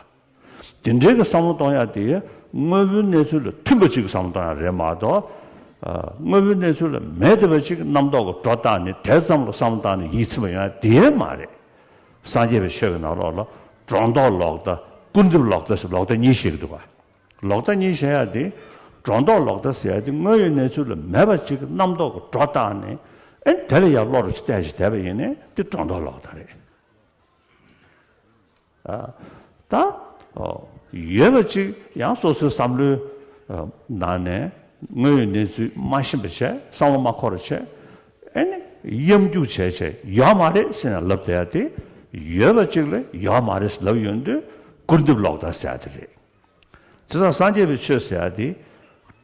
དེ་འདྲའི་གི་བསམ་བློ་གཏོང་ཡ་དེ་དངོས་པོའི་གནས་ཚུལ་ལ་མཐུན་པ་ཅིག་གི་བསམ་བློ་གཏོང་ཡ་རེད་མ་གཏོགས། ཨ། དངོས་པོའི་གནས་ཚུལ་ལ་མེད་བསྡད་པ་ཅིག་རྣམ་རྟོག་གི་སྒྲོ་བཏགས་ནས་དེ་ཙམ་གྱི་བསམ་བློ་བཏང་ནས་ཡིད་ཚིམ་པ་ཡོང་ཡ་དེ་མ་རེད། སངས་རྒྱས་པའི་ཆོས་ཀྱི་ནང་ལོགས་ལ་སྒྲོ་འདོགས་ལོག་ལྟ། སྐུར་འདེབས་ལོག་ལྟ་ཟེར་ལོག་ལྟ་གཉིས་བཤད་ཀྱི་འདུག་བ། ལོག་ལྟ་གཉིས་བཤད་ཡ་དེ། སྒྲོ་འདོགས་ལོག་ལྟ་ཟེར་ཡ་དེ་དངོས་ཡོད་གནས་ཚུལ་ལ་མེད་པ་ཅིག་གི་རྣམ་རྟོག་གི་སྒྲོ་བཏགས་ནས་ཨེ་དེ་ལ་ཡ་བློ་རུ་ཅིག་གཏད་ཅིག་བསྡད་པ་ཡིན་ནའི་དེ་སྒྲོ་འདོགས་ལོག་ལྟ་རེད། ཨ། ད་ཨོ་ཡོད་པ་ཅིག་ཡང་སོ་སོའི་བསམ་བློའི་ཨ་ནང་ནས་དངོས་ཡོད་གནས་ཚུལ་མ་ཤེས་པ་བྱས། བསམ་བློ་མ་འཁོར་བ་བྱས། ཨེ་ནི་གཡམ་རྒྱུག་བྱས་བྱས་ཡོད་མ་རེད་ཟེར་ནས་ལབ་བསྡད་ཡ་དེ། ཡོད་པ་ཅིག་ལ་ཡོད་མ་རེད་ཟེར་ལབ་ཡོང་དུས་སྐུར་འདེབས་ལོག་ལྟ་ཟེར་ཡ་དེ་རེད། བྱས་ཙང་སངས་རྒྱས་པའི་ཆོས་ཟེར་ཡ་དེ་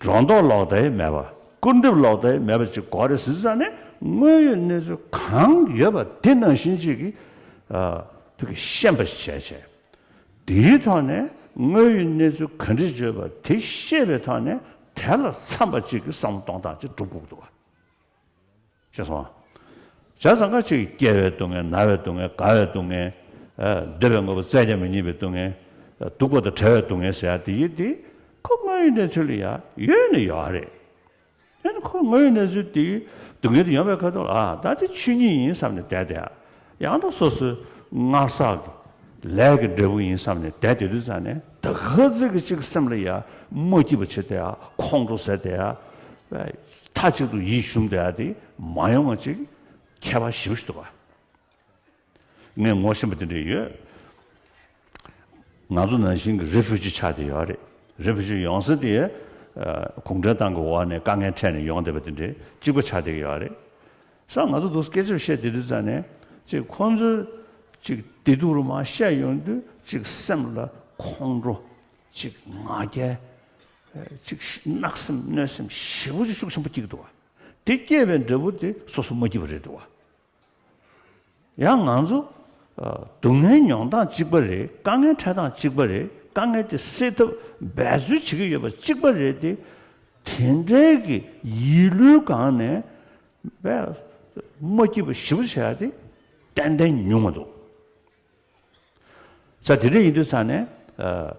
སྒྲོ་འདོགས་ལོག་ལྟ་ཡང་མེད་པ། སྐུར་འདེབས་ལོག་ལྟ་ཡང་མེད་པ་ཅིག་དགོས་རེད་ཟེར་ཙང་ནས། དངོས་ཡོད་གནས་ཚུལ་གང་ཡོད་པ་དེ་ནང་བཞིན་ཅིག་གིས་ཨ་བོད་ཀྱི་ཤེས་པ་ཞིག་བྱས་བྱས། དེའི་ཐོག་ནས་དངོས་ཡོད་གནས་ཚུལ་ག་འདྲ་ཡོད་པ་དེ་ཤེས་པའི་ཐོག་ནས་དེ་ལ་འཚམ་པ་ཅིག་གི་བསམ་བློ་གཏོང་སྟངས་ཅིག་སྒྲུབ་དགོས་ཀྱི་འདུག་བ། ཤེས་སོང་ང་། བྱས་ཙང་ཁ་ཅིག་སྐྱེ་བའི་སྡུག་བསྔལ། ན་བའི་སྡུག་བསྔལ། རྒ་བའི་སྡུག་བསྔལ། ཨ་འདོད་པའི་དངོས་པོ་བཙལ་ཀྱང་མི་རྙེད་པའི་སྡུག་བསྔལ། ཨ་སྡུག་པ་དང་བྲལ་བའི་སྡུག་བསྔལ་ཟེར་ཡ་དེ་ཡིན་དེ། ཁོ་དངོས་ཡོད་གནས་ཚུལ་ལ་ཡ་ཡོད་ནི་ཡོད་རེད། ཡང་ན་ཁོ་དངོས་ཡོད་གནས་ཚུལ་དེ་སྡུག་བསྔལ་དེ་ཡོང་བའི་ཁ་ཐུག་ལ། ཨ་ད་དེ་ཆོས་ཉིད་ཡིན་བསམ་ནས་བསྡད་དེ། ཡང་ད་སོ་སོའི་སྔར་བསགས་ཀྱི་ལས་ཀྱི་འབྲས་བུ་ཡིན་བསམ་ནས་བསྡད་དེ་དུས་ཙང་ནས། ད་ག་ཚོད་ཀྱི་ཅིག་སེམས་ལ་ཡ་མ་སྐྱིད་པ་བྱེད་དེ་ཡ། ཁོང་ཁྲོ་ཟ་དེ་ཡ། མཐའ་གཅིག་ཏུ་ཡིད་ཞུམ་དེ་ཡ་དེ་མ་ཡོང་བ་ཅིག་ཁྱད་པར་ཞེ་པོ་ཞིག་འདུག་བ། ངས་ངོ་ཤེས་པ་དེ་འདྲ་ཡོད། ང་ཚོ་ནང་བཞིན་གྱི་རི་ཕུ་ཇི་ཆགས་བསྡད་ཡོད་རེད། རི་ཕུ་ཇི་ཡོང་ས་དེ་ཨ་གུང་ཁྲན་ཏང་གི་འོག་ནས་དཀའ་ངལ་འཕྲད་ནས་ཡོང་བསྡད་པ་དེ་འདྲ་གཅིག་པ་ཆགས་བསྡད་ཀྱི་ཡོད་རེད། ས་ང་ཚོ་འདུག་སྐད་ཆ་བཤད་བསྡད་དུས་ཙང་ནས་ཅིག་ཁོང་ཚོའི་ ཅིག་བདེ་སྡུག་རུ་མར་བཤད་ཡོང་དུས་ཅིག་སེམས་ལ་ཁོང་ཁྲོ། ཅིག་ང་རྒྱལ། ཅིག་གནག་སེམས་གནོད་སེམས་ཞེ་པོ་ཅིག་ཤུགས་ཆེན་པོ་སྐྱེ་གི་འདུག་བ། དེ་སྐྱེས་པའི་འབྲས་བུ་དེ་སོ་སོ་མ་སྐྱིད་པ་རེད་འདུག་བ། ཡང་ང་ཚོ་ཨ། སྡུག་བསྔལ་མྱོང་སྟངས་གཅིག་པ་རེད། དཀའ་ངལ་འཕྲད་སྟངས་གཅིག་པ་རེད། དཀའ་ངལ་དེ་སེལ་ཐབས་འབད་རྩོལ་བྱེད་ཀྱི་ཡོད་པ་གཅིག་པ་རེད་དེ། དེ་འདྲའི་གི་ཡིད་བློའི་སྒང་ནས་བས་མ་སྐྱིད་པ་ཞེ་པོ་བྱེད་ཡ་དེ་ཏན་ཏན་ཉུང་མ་འདུག་ས་དེ་འདྲ་ཡིན་དུས་ཙང་ནས་ཨ།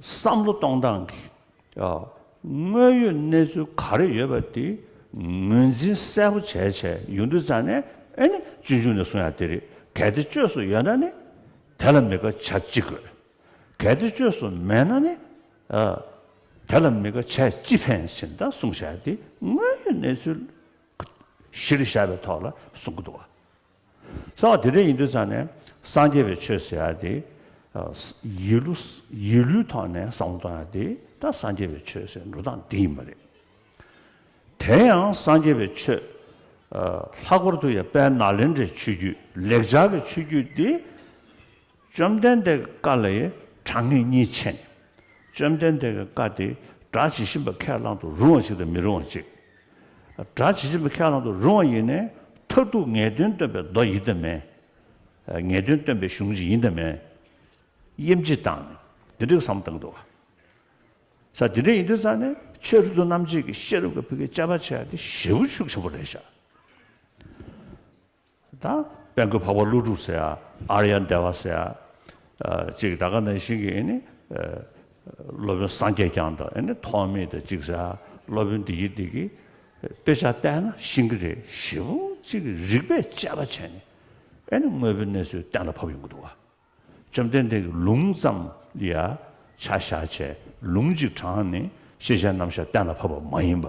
བསམ་བློ་གཏོང་སྟངས་ཀྱི་ཨ། དངོས་ཡོད་གནས་ཚུལ་ག་རེ་ཡོད་པ་དེ་ངོས་འཛིན་གསལ་པོ་བྱས་བྱས་ཡོང་དུས་ཙང་ནས། ཨེ་ནི་སྤྱོད་འཇུག་ནས་གསུང་ཡ་དེ་རེད། གལ་ཏེ་བཅོས་སུ་ཡོད་ན་ནི། དེ་ལ་མི་དགའ་བྱ་ཅི་དགོས། གལ་ཏེ་བཅོས་སུ་མེད་ན་ནི། ཨ། དེ་ལ་མི་དགའ་བྱས་ཅི་ཕན་ཟེར་ད་གསུངས་བཞག་དེ་དངོས་ཡོད་གནས་ཚུལ་གཞི་ལ་བཞག་པའི་ཐོག་ལ་གསུང་གི་འདུག་བ། ས་བ་དེ་འདྲ་ཡིན་དུས་ཙང་ནས་སངས་རྒྱས་པའི་ཆོས་ཟེར་ཡ་དེ། ཨ། ཡིད་བློ། ཡིད་བློའི་ཐོག་ནས་བསམ་བློ་གཏོང་ཡ་དེ་ད་སངས་རྒྱས་པའི་ཆོས་ཟེར་འགྲོ་སྟངས་འདི་ཡིན་པ་རེད། དེ་ཡང་སངས་རྒྱས་པའི་ཆོས། ཨ། ལྷག་པར་དུ་ཡང་དཔལ་ནཱ་ལེནྡྲའི་ཆོས་བརྒྱུད་ལེགས་སྦྱར་གྱི་ཆོས་བརྒྱུད་འདི། བཅོམ་ལྡན་འདས་ཀྱི་བཀའ་ལ་ཡང་དྲང་ངེས་གཉིས་ཕྱེ་ནས། བཅོམ་ལྡན་འདས་ཀྱི་བཀའ་དེ་སྒྲ་ཇི་བཞིན་པ་ཁས་བླང་དུ་རུང་བ་ཞིག་དང་མི་རུང་བ་ཅིག་སྒྲ་ཇི་བཞིན་པ་ཁས་བླང་དུ་རུང་བ་ཡིན་ནའི་མཐར་ཐུག་ངེས་དོན་སྟོན་པའི་མདོ་ཡིན་དང་མིན། ངེས་དོན་སྟོན་པའི་གཞུང་ཅིག་ཡིན་དང་མིན། དབྱེ་འབྱེད་བཏང་ནས་འདི་འདྲའི་བསམ་བཏང་གི་འདུག་བ། ས་དེ་འདྲ་ཡིན་དུས་ཙང་ནས་ཆོས་རབ་ཏུ་རྣམ་འབྱེད་ཀྱི་ཤེས་རབ་ཀྱི་ཕ་གིའི་དཔྱད་པ་བྱེད་ཡ་དེ་ཞེ་པོ་ཤུགས་ཆེན་པོ་རེད་ཤག་ད་དཔལ་མགོན་འཕགས་པ་ཀླུ་སྒྲུབ་ཟེར་ཡ། ཨཱརྱ་དེ་བ་ཟེར་ཡ། ཨ། ཅིག་ད་ག་ནང་བཞིན་གྱི་ཨེ་ནི། ཨ། སློབ་དཔོན་སངས་རྒྱས་བསྐྱངས་དང་། ཨེ་ནི་ཐོགས་མེད་དང་ཅིག་ཟེར་ཡ། སློབ་དཔོན་འདི་ཡི་འདི་གི་དཔེ་ཆ་བལྟས་ན་ཤེས་ཀྱི་རེད། ཞེ་པོ་ཅིག་རིགས་པས་དཔྱད་པ་བྱས་ནས་ཨེ་ནི་དངོས་པོའི་གནས་ཚུལ་གཏན་ལ་ཕབ་ཡོང་གི་འདུག་བ། བཅོམ་ལྡན་འདས་ཀྱི་ལུང་ཙམ་ལ་ཡ་ཆ་བཞག་བྱས་ལུང་གཅིག་དྲངས་ནས་ཤེས་བྱའི་རྣམ་གཞག་གཏན་ལ་ཕབ་པ་མ་ཡིན་པ།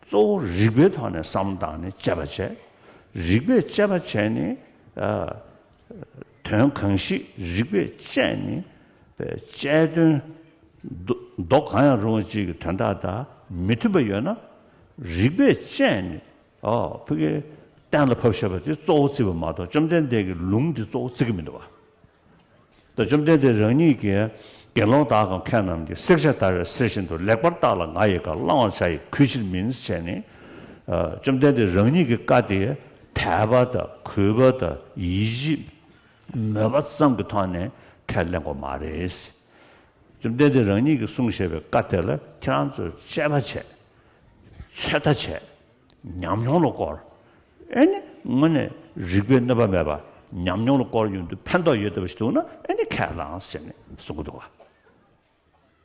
གཙོ་བོ་རིགས་པའི་ཐོག་ནས་བསམ་བློ་བཏང་ནས་དཔྱད་པ་བྱས། རིགས་པས་དཔྱད་པ་བྱས་ནས། ཨ། དོན་གང་ཞིག་རིགས་པས་དཔྱད་ནས། དཔྱད་དོན་མདོ་མདོ་གང་ཡང་རུང་བ་ཅིག་གི་དོན་དག་དང་མི་མཐུན་པ་ཡོད་ན། རིགས་པས་དཔྱད་ནས། ཨོ། ཕ་གི་གཏན་ལ་ཕབ་བཞག་པ་དེ་གཙོ་བོ་བརྩིས་པ་མ་གཏོགས་བཅོམ་ལྡན་འདས་ཀྱི་ལུང་འདི་གཙོ་བོ་བརྩི་གི་མི་འདུག་བ། ད་བཅོམ་ལྡན་འདས་རང་ཉིད་ཀྱིས་དགེ་སློང་དག་གམ་མཁས་རྣམས་ཀྱིས། བསྲེག་བཅད་བརྡར་བའི་གསེར་བཞིན་དུ། ལེགས་པར་བརྟགས་ལ་ང་ཡི་བཀའ། བླང་བར་བྱ་ཡི་གུས་ཕྱིར་མིན། ཟེར་བྱས་ནས། ཨ། བཅོམ་ལྡན་འདས་རང་ཉིད་ཀྱི་བཀའ་དེ་དད་པ་དང་གུས་པ་དང་ཡིད་ཆེས་མོས་པ་ཙམ་གྱི་ཐོག་ནས་ཁས་ལེན་དགོས་མ་རེད། བཅོམ་ལྡན་འདས་རང་ཉིད་ཀྱིས་གསུངས་བཞག་པའི་བཀའ་དེ་ལ་ཁྱེད་རང་ཚོས་དཔྱད་པ་བྱས། ཚོད་ལྟ་བྱས། ཉམས་མྱོང་ལ་བསྐོར། ཨེ་ནི་དངོས་གནས་རིགས་པའི་གནོད་པ་མེད་པ་ཉམས་མྱོང་ལ་བསྐོར་ཡོང་དུས་ཕན་ཐོགས་ཡོད་བསྡད་པ་ཞིག་འདུག་ན་ཨེ་ནི་ཁས་བླངས་ཟེར་ནས་གསུང་གི་འདུག་བ།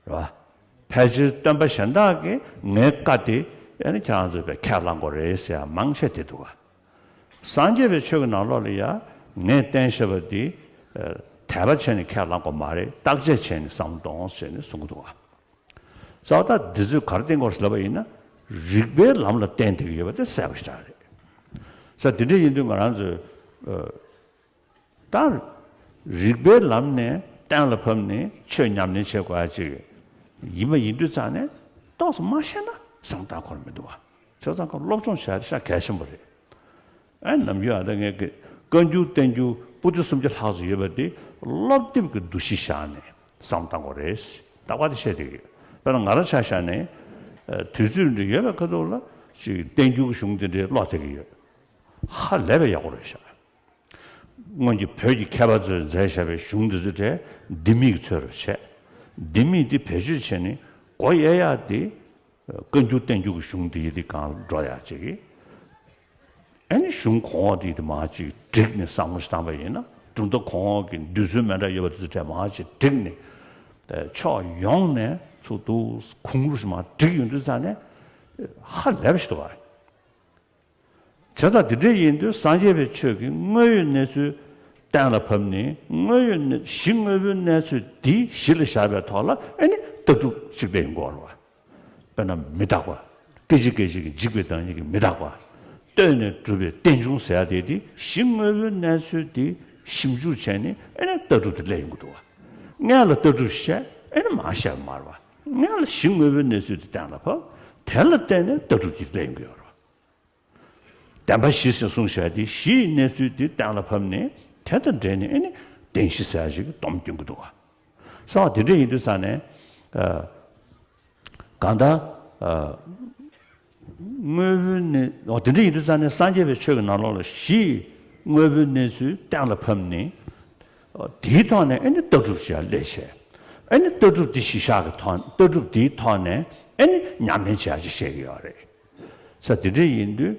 རེད་བ། ཕལ་ཆེར་སྟོན་པ་གཞན་དག་གིས་ངའི་བཀའ་དེ་ཨེ་ནི་ཁྱེད་རང་ཚོས་བས་ཁས་བླངས་དགོས་རེད་ཟེར་ཡ་མང་ཆེ་དེ་འདུག་བ། སངས་རྒྱས་པའི་ཆོས་ཀྱི་ནང་ལོགས་ལ་ཡ་ངས་བསྟན་བཞག་པ་འདི། ཨ། དད་པ་བྱས་ནས་ཁས་བླངས་དགོས་མ་རེད། བརྟག་དཔྱད་བྱས་ནས་བསམ་བློ་གཏོང་ཟེར་ནས་གསུང་གི་འདུག་བ། ས་བ་ད་འདི་ཚོས་ག་རེ་བསྟན་དགོས་ཟེར་ལབ་པ་ཡིན་ན། རིགས་པའི་ལམ་ལ་བརྟེན་བསྡད་ཀྱི་ཡོད་པ་དེ་གསལ་པོ་ཞེ་དྲག་རེད། ས་དེ་འདྲ་ཡིན་དུས་ང་རང་ཚོས། ཨ། ད་རིགས་པའི་ལམ་ནས་གཏན་ལ་ཕབ་ནས་ཆོས་ཉམས་ལེན་བྱེད་དགོས་ཡ་ཅིག་ཡིན་པ་ཡིན་དུས་ཙང་ནས་ཏོག་ཙམ་མ་ཤེས་ན་བསམ་བཏང་ཁོམ་མི་འདུག་བ། བྱས་ཙང་ཁོ་སློབ་སྦྱོང་བྱ་ཡ་དེ་ཤ་གལ་ཆེན་པོ་རེད། ཨ། ནམ་རྒྱུན་ཨ་ད་ངས་ཀྱི་བཀའ་འགྱུར་བསྟན་འགྱུར་པོ་ཏི་སུམ་བརྒྱ་ལྷག་ཙམ་ཡོད་པ་དེ་སློབ་དེབ་ཀྱི་འདུ་ཤེས་བཞག་ནས་བསམ་བཏང་དགོས་རེད། རྟག་པར་དེ་བཤད་བསྡད་ཀྱི་ཡོད། དཔེར་ན་ང་རང་ཆ་བཞག་ནས། ཨ། དུས་ཚོད་འདྲ་ཡོད་པའི་ཁ་ཐུག་ལ་ཅིག་བསྟན་འགྱུར་གྱི་གཞུང་དེ་འདྲའི་ཀློག་བསྡད་ཀྱི་ཡོད། ཧ་ལས་པའི་ཡག་པོ་རེད་ཤག་སྔོན་གྱི་བོད་ཀྱི་མཁས་པ་ཚོས་མཛད་བཞག་པའི་གཞུང་འདི་ཚོ་གྲས་ལྡེ་མིག་ཚོས་རུ་བྱས། ལྡེ་མིག་འདི་བེད་སྤྱོད་བྱས་ནས་མགོ་གཡས་ཡག་དེ་བཀའ་འགྱུར་བསྟན་འགྱུར་གྱི་གཞུང་འདི་ཡི་དེ་སྒང་ལ་འགྲོ་ཡག་ཅིག་གིས། ཨ་ནི་གཞུང་གོང་འོག་དེ་དེ་མར་ཅིག་བསྒྲིགས་ནས་བསམ་བློ་ཞིག་བཏང་པ་ཡིན་ན། གྲུབ་མཐའ་གོང་འོག་གི་འདོད་ཚུལ་མི་འདྲ་ཡོད་པ་དེ་ཚོ་གྲས་མར་ཅིག་བསྒྲིགས་ནས། ཕྱོགས་ཡོངས་ནས་ཚུར་འདུག་ཁུངས་ལུགས་ཤིག་མར་བསྒྲིགས་ཡོང་དུས་ཙང་ནས་ཧ་ལས་པ་ཞིག་འདུག་བ། བྱས་ཙང་དེ་འདྲ་ཡིན་དུས་སངས་རྒྱས་པའི་ཆོས་ཀྱི་དངོས་ཡོད་གནས་ཚུལ་གཏན་ལ་ཕབ་ནས། དངོས་ཡོད་གནས། གཞི་དངོས་པོའི་གནས་ཚུལ་འདི་གཞི་ལ་བཞག་པའི་ཐོག་ལ་ཨ་ནི་ལྟ་གྲུབ་ཅིག་སླེབས་ཡོང་གི་ཡོད་རེད་བ། དཔེར་ན་མི་རྟག་པ། སྐད་ཅིག་སྐད་ཅིག་གིས་འཇིག་པའི་བདག་ཉིད་ཀྱི་མི་རྟག་པ། ལྟོས་ནས་གྲུབ་པའི་རྟེན་འབྱུང་ཟེར་ཡ་དེ། དེ་གཞི་དངོས་པོའི་གནས་ཚུལ་དེ་ཞིབ་འཇུག་བྱས་ནས་ཨ་ནི་ལྟ་གྲུབ་དེ་སླེབས་ཡོང་གི་འདུག་བ། སྔོན་ལ་ལྟ་གྲུབ་བཤད། ཨ་ནི་མར་བཤད་པ་མ་རེད་བ། སྔོན་ལ་གཞི་དངོས་པོའི་གནས་ཚུལ་དེ་གཏན་ལ་ཕབ། དེ་ལ་བརྟེན་ནས་ལྟ་གྲུབ་ཅིག་སླེབས་ཡོང་གི་ཡོད་རེད་བ། བདེན་པ་བཞི་ཟེར་གསུངས་བཞག་དེ་བཞི་ཡི་གནས་ཚུལ་དེ་གཏན་ལ་ཕབ་ནས། དེ་དང་འབྲེལ་ནས་ཨེ་ནི་བདེན་བཞི་ཟེར་ཡ་ཞིག་སྡོམ་སྐྱོན་གྱི་འདུག་བ། ས་བ་དེ་འདྲ་ཡིན་དུས་ཙང་ནས། ཨ། གང་ལྟར། ཨ། དངོས་པོའི་གནས། འོ། དེ་འདྲ་ཡིན་དུས་ཙང་ནས་སངས་རྒྱས་པའི་ཆོས་ཀྱི་ནང་ལོགས་ལ་གཞི་དངོས་པོའི་གནས་ཚུལ་གཏན་ལ་ཕབ་ནས། དེའི་ཐོག་ནས་ཨེ་ནི་ལྟ་གྲུབ་ཅིག་ལ་སླེབས་བྱས། ཨེ་ནི་ལྟ་གྲུབ་དེ་གཞི་བཞག་གི་ཐོག་ལྟ་གྲུབ་དེའི་ཐོག་ནས་ཨེ་ནི་ཉམས་ལེན་བྱེད་ཡ་ཅིག་བཤད་ཀྱི་ཡོད་རེད། ས་དེ་འདྲ་ཡིན་དུས།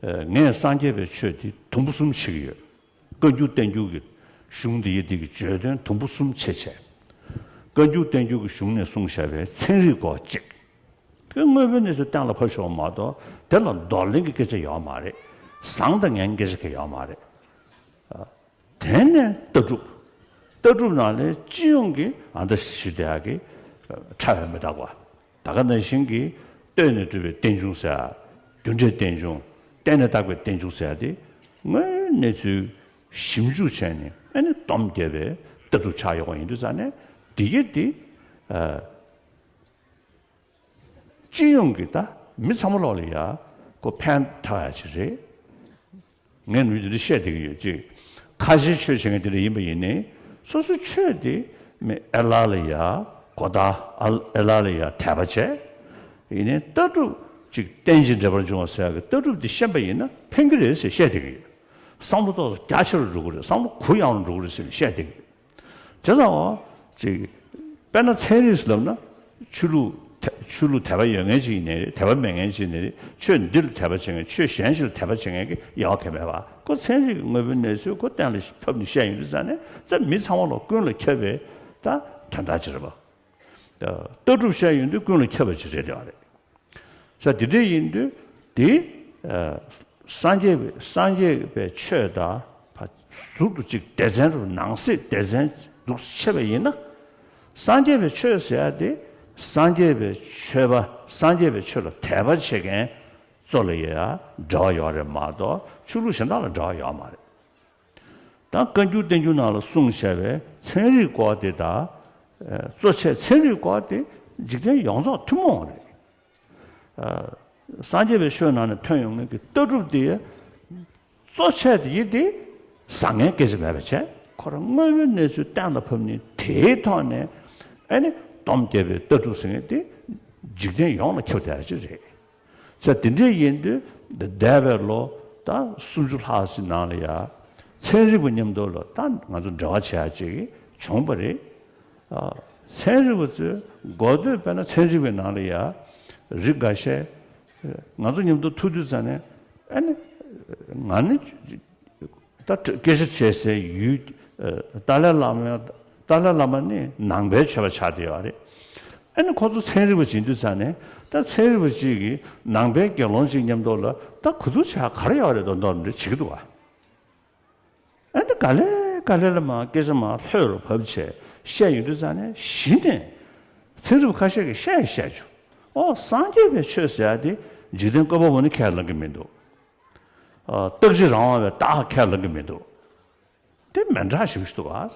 ཨ། ངས་སངས་རྒྱས་པའི་ཆོས་དེ་དུམ་བུ་གསུམ་ཕྱེ་གི་ཡོད། བཀའ་འགྱུར་བསྟན་འགྱུར་གྱི་གཞུང་འདི་ཡི་འདི་གི་བརྗོད་དོན་དུམ་བུ་གསུམ་ཕྱེ་བྱས། བཀའ་འགྱུར་བསྟན་འགྱུར་གྱི་གཞུང་ནས་གསུངས་བཞག་པའི་ཚན་རིག་སྐོར་གཅིག་དེ་དངོས་པོའི་གནས་ཚུལ་གཏན་ལ་ཕབ་ཤོག་མ་གཏོགས་དེ་ལ་འདོར་ལེན་གྱི་སྐད་ཆ་ཡོད་མ་རེད། བཟང་དང་ངན་སྐད་ཆ་གང་ཡང་ཡོད་མ་རེད། དེ་ནས་ལྟ་གྲུབ། ལྟ་གྲུབ་ནང་ལས་སྤྱི་ཡོངས་ཀྱི་ཨ་འདྲ་ཞུ་བསྡད་ཡག་གི་ཕྲ་བའི་མི་རྟག་པ། ད་ག་ནང་བཞིན་གྱི་ལྟོས་ནས་གྲུབ་པའི་རྟེན་འབྱུང་ཟེར་ཡ། རྒྱུ་འབྲས་རྟེན་འབྱུང་། བརྟེན་ནས་བཏགས་པའི་རྟེན་འབྱུང་ཟེར་ཡ་དེ། དངོས་གནས་ཚུལ་ཞིབ་འཇུག་བྱས་ནས་ཨ་ནི་སྡོམ་བརྒྱབ་པའི་ལྟ་གྲུབ་ཆགས་ཡོང་བ་ཡིན་དུས་ཙང་ནས་འདི་གི་འདི། ཨ། སྤྱི་ཡོངས་ཀྱི་ད་མི་ཚང་མ་ལོག་ལ་ཡ་ཁོ་ཕན་ཐོགས་ཡ་ཅིག་རེད། ངས་ནུས་འདི་འདྲ་བཤད་བསྡད་ཀྱི་ཡོད་ཅིག་ཁ་ཆེའི་ཆོས་བྱེད་མཁན་དེ་འདྲ་ཡིན་པ་ཡིན་ནའི་སོ་སོའི་ཆོས་དེ་མི་ཨེ་ལ་ལ་ཡ་གོ་བརྡ། ཨེ་ལ་ལ་ཡ་དད་པ་བྱས། ཡིན་ནའི་ལྟ་གྲུབ་ཅིག་རྟེན་ཅིང་འབྲེལ་པར་འབྱུང་བ་ཟེར་ཡ་གི་ལྟ་གྲུབ་དེ་ཤེས་པ་ཡིན་ན་ཕན་གྱི་རེད་ཟེར་བཤད་བསྡད་ཀྱི་ཡོད། བསམ་བློ་ཏོག་ཙམ་རྒྱ་ཆེ་རུ་འགྲོ་གི་རེད། བསམ་བློ་གུ་ཡངས་རུ་འགྲོ་གི་རེད་ཟེར་ནས་བཤད་བསྡད་ཀྱི་ཡོད། བྱས་ཙང་འོ། ཅིག་དཔེར་ན་ཚན་རིག་ལབ་ན་ཆོས་ལུགས་དད། ཆོས་ལུགས་དད་པ་ཡོད་མཁན་ཅིག་ཡིན་ནའི་རེད། དད་པ་མེད་མཁན་ཅིག་ཡིན་ནའི་རེད། ཆོས་འདི་ལ་དད་པ་བྱེད་མཁན། ཆོས་གཞན་ཞིག་ལ་དད་པ་བྱེད་མཁན་གྱི་དབྱེ་བ་གང་ཡང་མེད་པ། ཁོ་ཚན་རིག་གི་དངོས་པོའི་གནས་ཚུལ་ཁོ་གཏན་ལ་ཕབ་ནས་བཤད་ཡོང་དུས་ཙང་ནས་ད་མི་ཚང་མ་ལ་ཀུན་ལ་ཁྱབ་པའི་ད་དོན་དག་ཅིག་རེད་པ། ལྟ་གྲུབ་བཤད་ཡོང་དུས་ཀུན་ལ་ཁྱབ་པ་ཅིག་རེད་བསྡད་པ་རེད། ས་དེ་འདྲ་ཡིན་དུས་དེ། ཨ། སངས་རྒྱས་པའི། སངས་རྒྱས་པའི་ཆོས་དང་ཕ། ཟུར་དུ་གཅིག་སྡེ་ཚན་རུ་ནང་གསེས་སྡེ་ཚན་འདུག་ཕྱེ་བ་ཡིན་ན། སངས་རྒྱས་པའི་ཆོས་ཟེར་ཡ་དེ་སངས་རྒྱས་པའི་ཆོས་པ། སངས་རྒྱས་པའི་ཆོས་ལ་དད་པ་བྱེད་མཁན་ཚོ་ལ་ཡ་འབྲེལ་བ་ཡོད་རེད་མ་གཏོགས་ཆོས་ལུགས་གཞན་དག་ལ་འབྲེལ་བ་ཡོད་མ་རེད། ད་བཀའ་འགྱུར་བསྟན་འགྱུར་ནང་ལ་གསུངས་བཞག་པའི་ཚན་རིག་སྐོར་དེ་དང་། ཨ། གཙོ་ཆེ་ཚན་རིག་སྐོར་དེ་འཇིག་རྟེན་ཡོངས་རྫོགས་ཐུན་མོང་རེད། ཨ། སངས་རྒྱས་པའི་ཆོས་ནང་ནས་ཐོན་ཡོང་མཁན་གྱི་ལྟ་གྲུབ་དེ་གཙོ་ཆེ་དེ་ཡི་དེ་བཟང་ངན་སྐད་ཆ་མེད་པ་བྱས། ཁོ་རང་དངོས་པོའི་གནས་ཚུལ་གཏན་ལ་ཕབ་ནས་དེའི་ཐོག་ནས་ཨ་ནི་སྡོམ་བརྒྱབ་པའི་ལྟ་གྲུབ་ཟེར་མཁན་དེ་འཇིག་རྟེན་ཡོངས་ལ་ཁྱབ་བསྡད་ཡ་ཅིག་རེད། ས་དེ་འདྲ་ཡིན་དུས་འདས་པའི་ལོ་ད་སུམ་ཅུ་ལྷག་ཅིག་ནང་ལ་ཡ་ཚན་རིག་པ་མཉམ་དུ་ལ་ད་ང་ཚོ་འབྲེལ་བ་བྱེད་ཡ་ཅིག་བྱུང་བ་རེད། ཨ། ཚན་རིག་པ་ཚོས་འགོ་སྟོད་དཔེར་ན་ཚན་རིག་པའི་ནང་ལ་ཡ་རིགས་འགའ་ཤས་ང་ཚོ་མཉམ་དུ་ཐུག་དུས་ཙང་ནས་ཨ་ནི་ང་ནི་ད་སྐད་ཆ་བྱེད་སའི་ཡུལ། ཨ། ཏཱ་ལའི་བླ་མ། ཏཱ་ལའི་བླ་མ་ནི་ནང་པའི་ཆོས་པ་ཆགས་བསྡད་ཡོད་རེད། ཨ་ནི་ཁོ་ཚོ་ཚན་རིག་པ་བྱེད་དུས་ཙང་ནས་ད་ཚན་རིག་པ་གཅིག་གིས་ནང་པའི་དགེ་སློང་གཅིག་མཉམ་དུ་ལ་ད་གོ་བསྡུར་བྱ་ག་རེ་ཡོད་རེད་མདོག་མདོག་འདྲ་བྱེད་ཀྱི་འདུག་བ། ཨ་ནི་ག་ལེ་ག་ལེ་ལ་མར་སྐད་ཆ་མར་ལྷོད་རུ་བབས་བྱས་བཤད་ཡོང་དུས་ཙང་ནས་གཞི་ནས་ཚན་རིག་པ་ཁ་ཤས་ཀྱིས་བཤད་བཤད་བྱུང་། ཨོ། སངས་རྒྱས་པའི་ཆོས་ཟེར་ཡ་དེ་འཇིག་རྟེན་བཀོད་པ་པོ་ནི་ཁས་ལེན་གྱི་མི་འདུག་ཨ། རྟག་གཅིག་རང་དབང་བའི་རྟགས་ཁས་ལེན་གྱི་མི་འདུག་དེ་མི་འདྲ་ཞིག་འདུག་ཨ།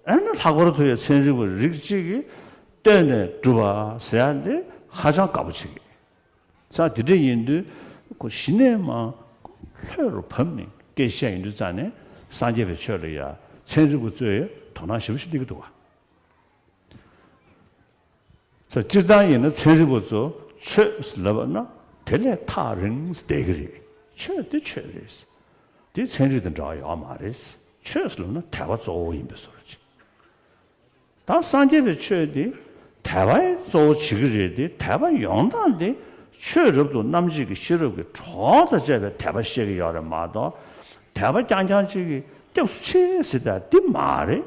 ཨ་ནི་ལྷག་པར་དུ་ཡང་ཚན་རིག་པ་རིགས་གཅིག་གིས་ལྟོས་ནས་གྲུབ་པ་ཟེར་ཡ་འདི་ཧ་ཅང་དགའ་པོ་བྱེད་ཀྱི། ཙང་དེ་འདྲ་ཡིན་དུས་ཁོ་གཞི་ནས་མར་ལྷོད་རུ་བབས་ནས་སྐད་ཆ་བཤད་ཡོང་དུས་ཙང་ནས་སངས་རྒྱས་པའི་ཆོས་ལ་ཡ་ཚན་རིག་པ་ཚོས་ཡ་དོ་སྣང་ཞེ་པོ་ཞིག་སླེབས་ཀྱི་འདུག་བ། ས་སྤྱིར་བཏང་ཡིན་ན་ཚན་རིག་པ་ཚོ་ཆོས་ལབ་ན་དེ་ལས་ཐག་རིང་བསྡད་ཀྱི་རེད། ཆོས་དེ་ཆོས་རེད། དེ་ཚན་རིག་དང་འབྲེལ་བ་ཡོད་མ་རེད། ཆོས་ལབ་ན་དད་པ་གཙོ་བོ་ཡིན་པའི་བཟོ་འདྲ་ཅིག་ད་སངས་རྒྱས་པའི་ཆོས་དེ་དད་པ་གཙོ་བོ་བྱེད་ཀྱི་རེད་དེ། དད་པ་ཡོང་སྟངས་དེ་ཆོས་རབ་ཏུ་རྣམ་འབྱེད་ཀྱི་ཤེས་རབ་ཀྱི་གྲོགས་དང་བཅས་པའི་དད་པ་བཤད་ཀྱི་ཡོད་རེད་མ་གཏོགས། དད་པ་རྐྱང་རྐྱང་གཅིག་གིས་སྐྱབས་སུ་མཆི་ཟེར་ཡ་དེ་མ་རེད།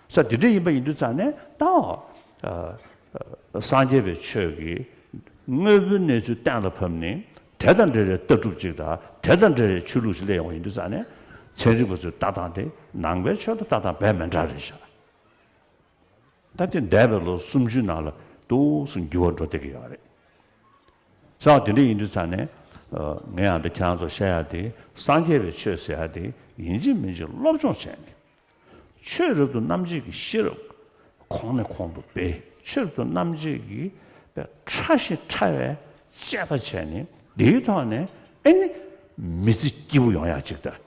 ས་དེ་འདྲ་ཡིན་པ་ཡིན་དུས་ཙང་ནས་ད། ཨ། ཨ། སངས་རྒྱས་པའི་ཆོས་ཀྱི་དངོས་པོའི་གནས་ཚུལ་གཏན་ལ་ཕབ་ནས་དེ་དང་འབྲེལ་བའི་ལྟ་གྲུབ་ཅིག་དང་དེ་དང་འབྲེལ་བའི་ཆོས་ལུགས་ཤིག་སླེབས་ཡོང་བ་ཡིན་དུས་ཙང་ནས་ཚན་རིག་པ་ཚོའི་ལྟ་སྟངས་དེ་ནང་པའི་ཆོས་དང་ལྟ་སྟངས་དཔེ་མི་འདྲ་རེད་ཤག་ད་དེ་འདས་པའི་ལོ་སུམ་ཅུའི་ནང་ལ་ཏོག་ཙམ་འགྱུར་བ་འགྲོ་བསྡད་ཀྱི་ཡོད་རེད། ས་དེ་འདྲ་ཡིན་དུས་ཙང་ནས། ཨ། ངས་ཨ་འདྲ་ཁྱེད་རང་ཚོར་བཤད་ཡ་དེ་སངས་རྒྱས་པའི་ཆོས་ཟེར་ཡ་དེ་ཡིན་གཅིག་མིན་གཅིག་སློབ་སྦྱོང་བྱས་ནས། ཆོས་རབ་ཏུ་རྣམ་འབྱེད་ཀྱི་ཤེས་རབ་གོང་ནས་གོང་དུ་སྤེལ། ཆོས་རབ་ཏུ་རྣམ་འབྱེད་ཀྱི་ཕྲ་ཞིང་ཕྲ་བའི་དཔྱད་པ་བྱས་ནས་དེའི་ཐོག་ནས་ཨེ་ནི་མི་ཚེ་སྐྱིད་པོ་ཡོང་ཡ་ཅིག་དང་།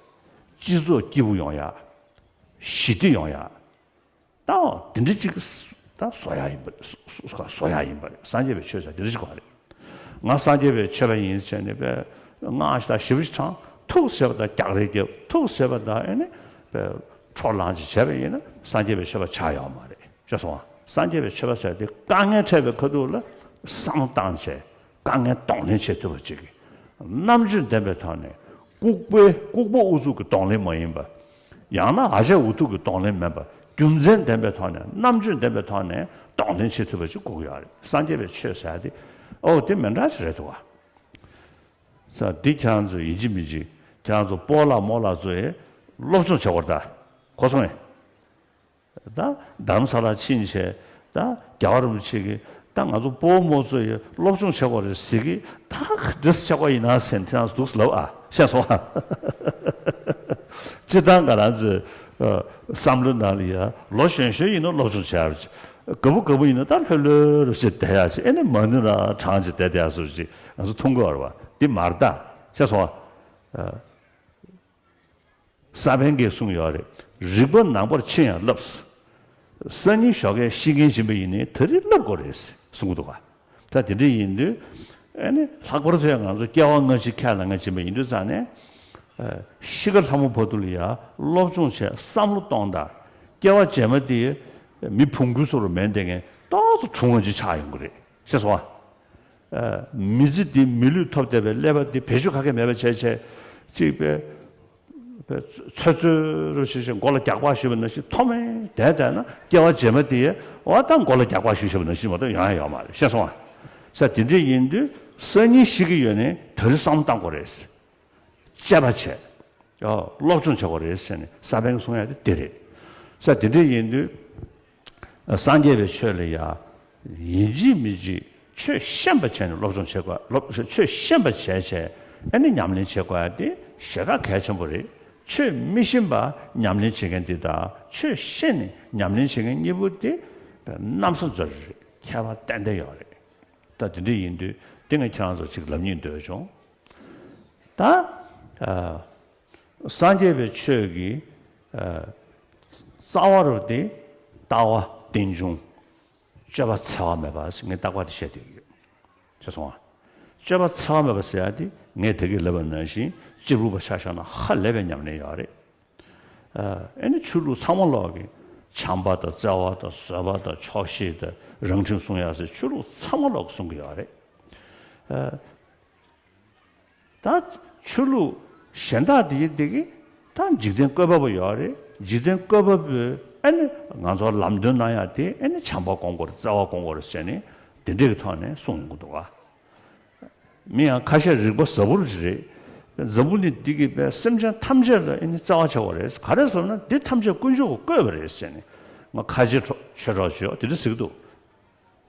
སྤྱི་ཚོགས་སྐྱིད་པོ་ཡོང་ཡ། ཞི་བདེ་ཡོང་ཡ། ད་འོ་དེ་འདྲ་ཅིག་ད་བཟོ་ཡ་ཡིན་པ་རེད། བཟོ་ཡ་ཡིན་པ་རེད། སངས་རྒྱས་པའི་ཆོས་ཟེར་དེ་འདྲ་ཅིག་གོ་རེད། ང་སངས་རྒྱས་པའི་ཆོས་པ་ཡིན་ཟེར་ནས་པས་སྔགས་ཞེ་དྲག་ཞེ་པོ་ཅིག་བགྲངས། ཐུགས་བྱས་པ་དང་རྒྱག་རེས་རྒྱབ། ཐུགས་བྱས་པ་དང་ཨེ་ནི་པས་འཕྲོ་བརླག་ཅིག་བྱས་པ་ཡིན་ན་སངས་རྒྱས་པའི་ཆོས་པ་ཆགས་ཡོད་མ་རེད། ཤེས་སོང་ང་། སངས་རྒྱས་པའི་ཆོས་པ་ཟེར་དེ་དཀའ་ངལ་འཕྲད་པའི་ཁ་ཐུག་ལ་བསམ་བློ་བཏང་བྱས། དཀའ་ངལ་གདོང་ལེན་བྱེད་ཐུབ་པ་ཅིག་གི་རྣམ་དཔྱོད་ལྡན་པའི་ཐོག་ནས་ལྐུགས་པའི་ལྐུགས་པ་ཨུ་ཚུགས་ཀྱི་གདོང་ལེན་མ་ཡིན་པ། ཡང་ན་ཨ་ཅག་འུ་ཐུག་གི་གདོང་ལེན་མིན་པ། རྒྱུ་མཚན་ལྡན་པའི་ཐོག་ནས་རྣམ་དཔྱོད་ལྡན་པའི་ཐོག་ནས་གདོང་ལེན་བྱེད་ཐུབ་པ་ཅིག་དགོས་ཀྱི་ཡོད་རེད། སངས་རྒྱས་པའི་ཆོས་ཟེར་ཡ་དེ་ཨོ་དེ་མི་འདྲ་ཅིག་རེད་འདུག་བ། ས་འདི་ཁྱེད་རང་ཚོ་ཡིན་གཅིག་མིན་གཅིག་ཁྱེད་རང་ཚོ་སྤོ་ལགས་རྨོ་ལགས་ཚོ་ཡིས་སློབ་སྦྱོང་བྱེད་དགོས་རེད་ད། གོ་སོང་ངས། ད་རྡ་རམ་ས་ལ་ཕྱིན་བྱས་ད་རྒྱལ་བ་རིན་པོ་ཆེ་གིས་ད་ང་ཚོ་སྤོ་བོ་རྨོ་ཚོ་ཡིས་སློབ་སྦྱོང་བྱེད་དགོས་རེད་ཟེར་གི། ད་ག་འདྲས་བྱེད་དགོས་ཡིན་ན་ཟེར་ནས་ཁྱེད་རང་ཚོ་འདུག་སེ་ལབ་ཨ། ཤེས་སོང་ཨ། སྤྱིར་བཏང་ང་རང་ཚོའི་ཨ་བསམ་བློའི་ནང་ལ་ཡ་ལོ་གཞོན་གཞོན་ཡིན་ན་སློབ་སྦྱོང་བྱེད་ཡག་རེད། རྒད་པོ་རྒད་པོ་ཡིན་ན་ད་ལྷོད་ལྷོད་རུ་བྱས་བསྡད་ཡག་ཅིག་ཨེ་ནི་མ་ནུས་ན་གྲང་ཅིག་བསྡད་བསྡད་ཡག་བཟོ་ཅིག་ང་ཚོ་མཐོང་གི་ཡོད་རེད་བ། འདི་མ་རེད་ད། ཤེས་སོང་ཨ། ས་པཎ་གྱིས་གསུངས་ཡོད་རེད། རིག་པ་ནང་པར་ཕྱིན་ཡང་བསླབས། སང་ཉིན་ཞོགས་ཀས་ཤི་མཁན་ཡིན་པ་ཡིན་ནའི་ད་རེས་བསླབ་དགོས་རེད་གསུང་གི་འདུག་ག་ད་དེ་འདྲ་ཡིན་དུས་ཨ་ནི་ལྷག་པར་དུ་ཡང་ང་ཚོ་སྐྱེ་བ་སྔ་ཕྱི་ཁས་བླངས་མཁན་ཡིན་པ་ཡིན་དུས་ཙང་ནས། ཨ་ཤི་ཁ་ལྷ་མོ་བར་དུ་ལ་ཡ་སློབ་སྦྱོང་བྱས་བསམ་བློ་གཏོང་དང་། སྐྱེ་བ་རྗེས་མ་དེ་མི་བོང་གུའི་བཟོ་འདྲ་མིན་བསྡད་མཁན་ཏོག་ཙམ་གྲུང་བ་ཅིག་ཆགས་ཡོང་གི་རེད། ཤེས་སོང་ཨ། ཨ་མི་ཚེ་འདི་མི་ལུས་ཐོབ་བསྡད་པའི་ཀླད་པ་འདི་བེད་སྤྱོད་ག་གེ་མེད་པ་བྱས་བྱས་ཅིག་པའི་པའི་ཚོད་ཚོད་རུ་བྱས་བྱས་མགོ་ལ་རྒྱག་པ་ཞུས་པ་ནང་བཞིན་མཐོ་དམན་བསྡད་བསྡད་ན་སྐྱེ་བ་རྗེས་མ་དེ་འོ་ད་མགོ་ལ་རྒྱག་པ་ཞུས་བྱས་པ་ནང་བཞིན་མ་གཏོགས་ཡོང་ཡ་ཡོད་མ་རེད། ཤེས་སོང་ཨ། ས་དེ་འདྲ་ཡིན་དུས་སང་ཉིན་ཤི་གི་ཡོད་ནའི་ད་རེས་བསམ་བློ་བཏང་དགོས་རེད། དཔྱད་པ་བྱས། ཨོ་སློབ་སྦྱོང་བྱེད་དགོས་རེད་ཟེར་ནས་ས་པཎ་གྱིས་གསུང་ཡ་དེ་དེ་རེད། ས་དེ་འདྲ་ཡིན་དུས། སངས་རྒྱས་པའི་ཆོས་ལ་ཡ། ཡིན་གཅིག་མིན་གཅིག་ཆོས་ཤེས་པ་བྱས་ནས་སློབ་སྦྱོང་བྱེད་དགོས། སློབ་ཆོས་ཤེས་པ་བྱས་བྱས་ཨ་ནི་ཉམས་ལེན་བྱེད་དགོས་ཡ་དེ་ཞེ་དྲག་གལ་ཆེན་པོ་རེད། ཆོས་མི་ཤེས་པ་ཉམས་ལེན་བྱེད་མཁན་དེ་དང་ཆོས་ཤེས་ནས་ཉམས་ལེན་བྱེད་མཁན་གཉིས་པོ་དེ་གནམ་ས་འཛོལ་རེད། ཁྱད་པར་ཏན་ཏན་ཡོད་རེད། ད་དེ་འདྲ་ཡིན་དུས་དེ་ངས་ཁྱེད་རང་ཚོ་ཅིག་ལབ་སྙིང་འདོད་བྱུང་། ད། ཨ། སངས་རྒྱས་པའི་ཆོས་ཀྱི། ཨ། རྩ་བ་རུ་དེ་ལྟ་བ་རྟེན་འབྱུང་། སྤྱོད་པ་འཚེ་བ་མེད་པ་ཟེར་ངས་རྟག་པར་དེ་བཤད་བསྡད་ཀྱི་ཡོད། ཤེས་སོང་ཨ། སྤྱོད་པ་འཚེ་བ་མེད་པ་ཟེར་ཡ་དེ་ངས་དེ་གི་ལབ་པ་ནང་བཞིན་སྤྱི་བོ་པ་ཆ་བཞག་ན་ཧ་ལས་པའི་ཉམས་ལེན་ཡོད་རེད། ཨ་ནི་ཆོས་ལུགས་ཚང་མ་ལོག་གི་བྱམས་པ་དང་བརྩེ་བ་དང་བཟོད་པ་དང་ཆོག་ཤེས་དང་རང་ཁྲིམས་སྲུང་ཡག་ཟེར་ཆོས་ལུགས་ཚང་མ་ལོག་གི་གསུང་གི་ཡོད་རེད། ཨ། ད་ཆོས་ལུགས་གཞན་དག་དེ་དེ་གི་ད་འཇིག་རྟེན་བཀོད་པ་པོ་ཡོད་རེད། འཇིག་རྟེན་བཀོད་པ་པོས་ཨ་ནི་ང་ཚོར་ལམ་སྟོན་གནང་ཡག་དེ་ཨ་ནི་བྱམས་པ་སྐོང་དགོས་རེད། བརྩེ་བ་སྐོང་དགོས་རེད་ཟེར་ནས་དེ་འདྲས་ཀྱི་ཐོག་ནས་གསུང་ཡོང་གི་འདུག་ག་མི་ཡང་ཁ་ཤས་རིག་པ་ཟབ་པོ་རེད། འཛམ་བུ་གླིང་འདི་གི་པའི་སེམས་ཅན་ཐམས་ཅད་ལ་ཨ་ནི་བརྩེ་བ་བྱེད་དགོས་རེད། ག་རེ་ཟེར་ན་འདི་ཐམས་ཅད་དཀོན་མཆོག་གིས་བཀོད་པ་རེད་ཟེར་ནས་ང་ཁ་ཆེ་ཆོས་གྲོགས་བྱེད་དེ་འདྲ་ཟེར་གི་འདུག་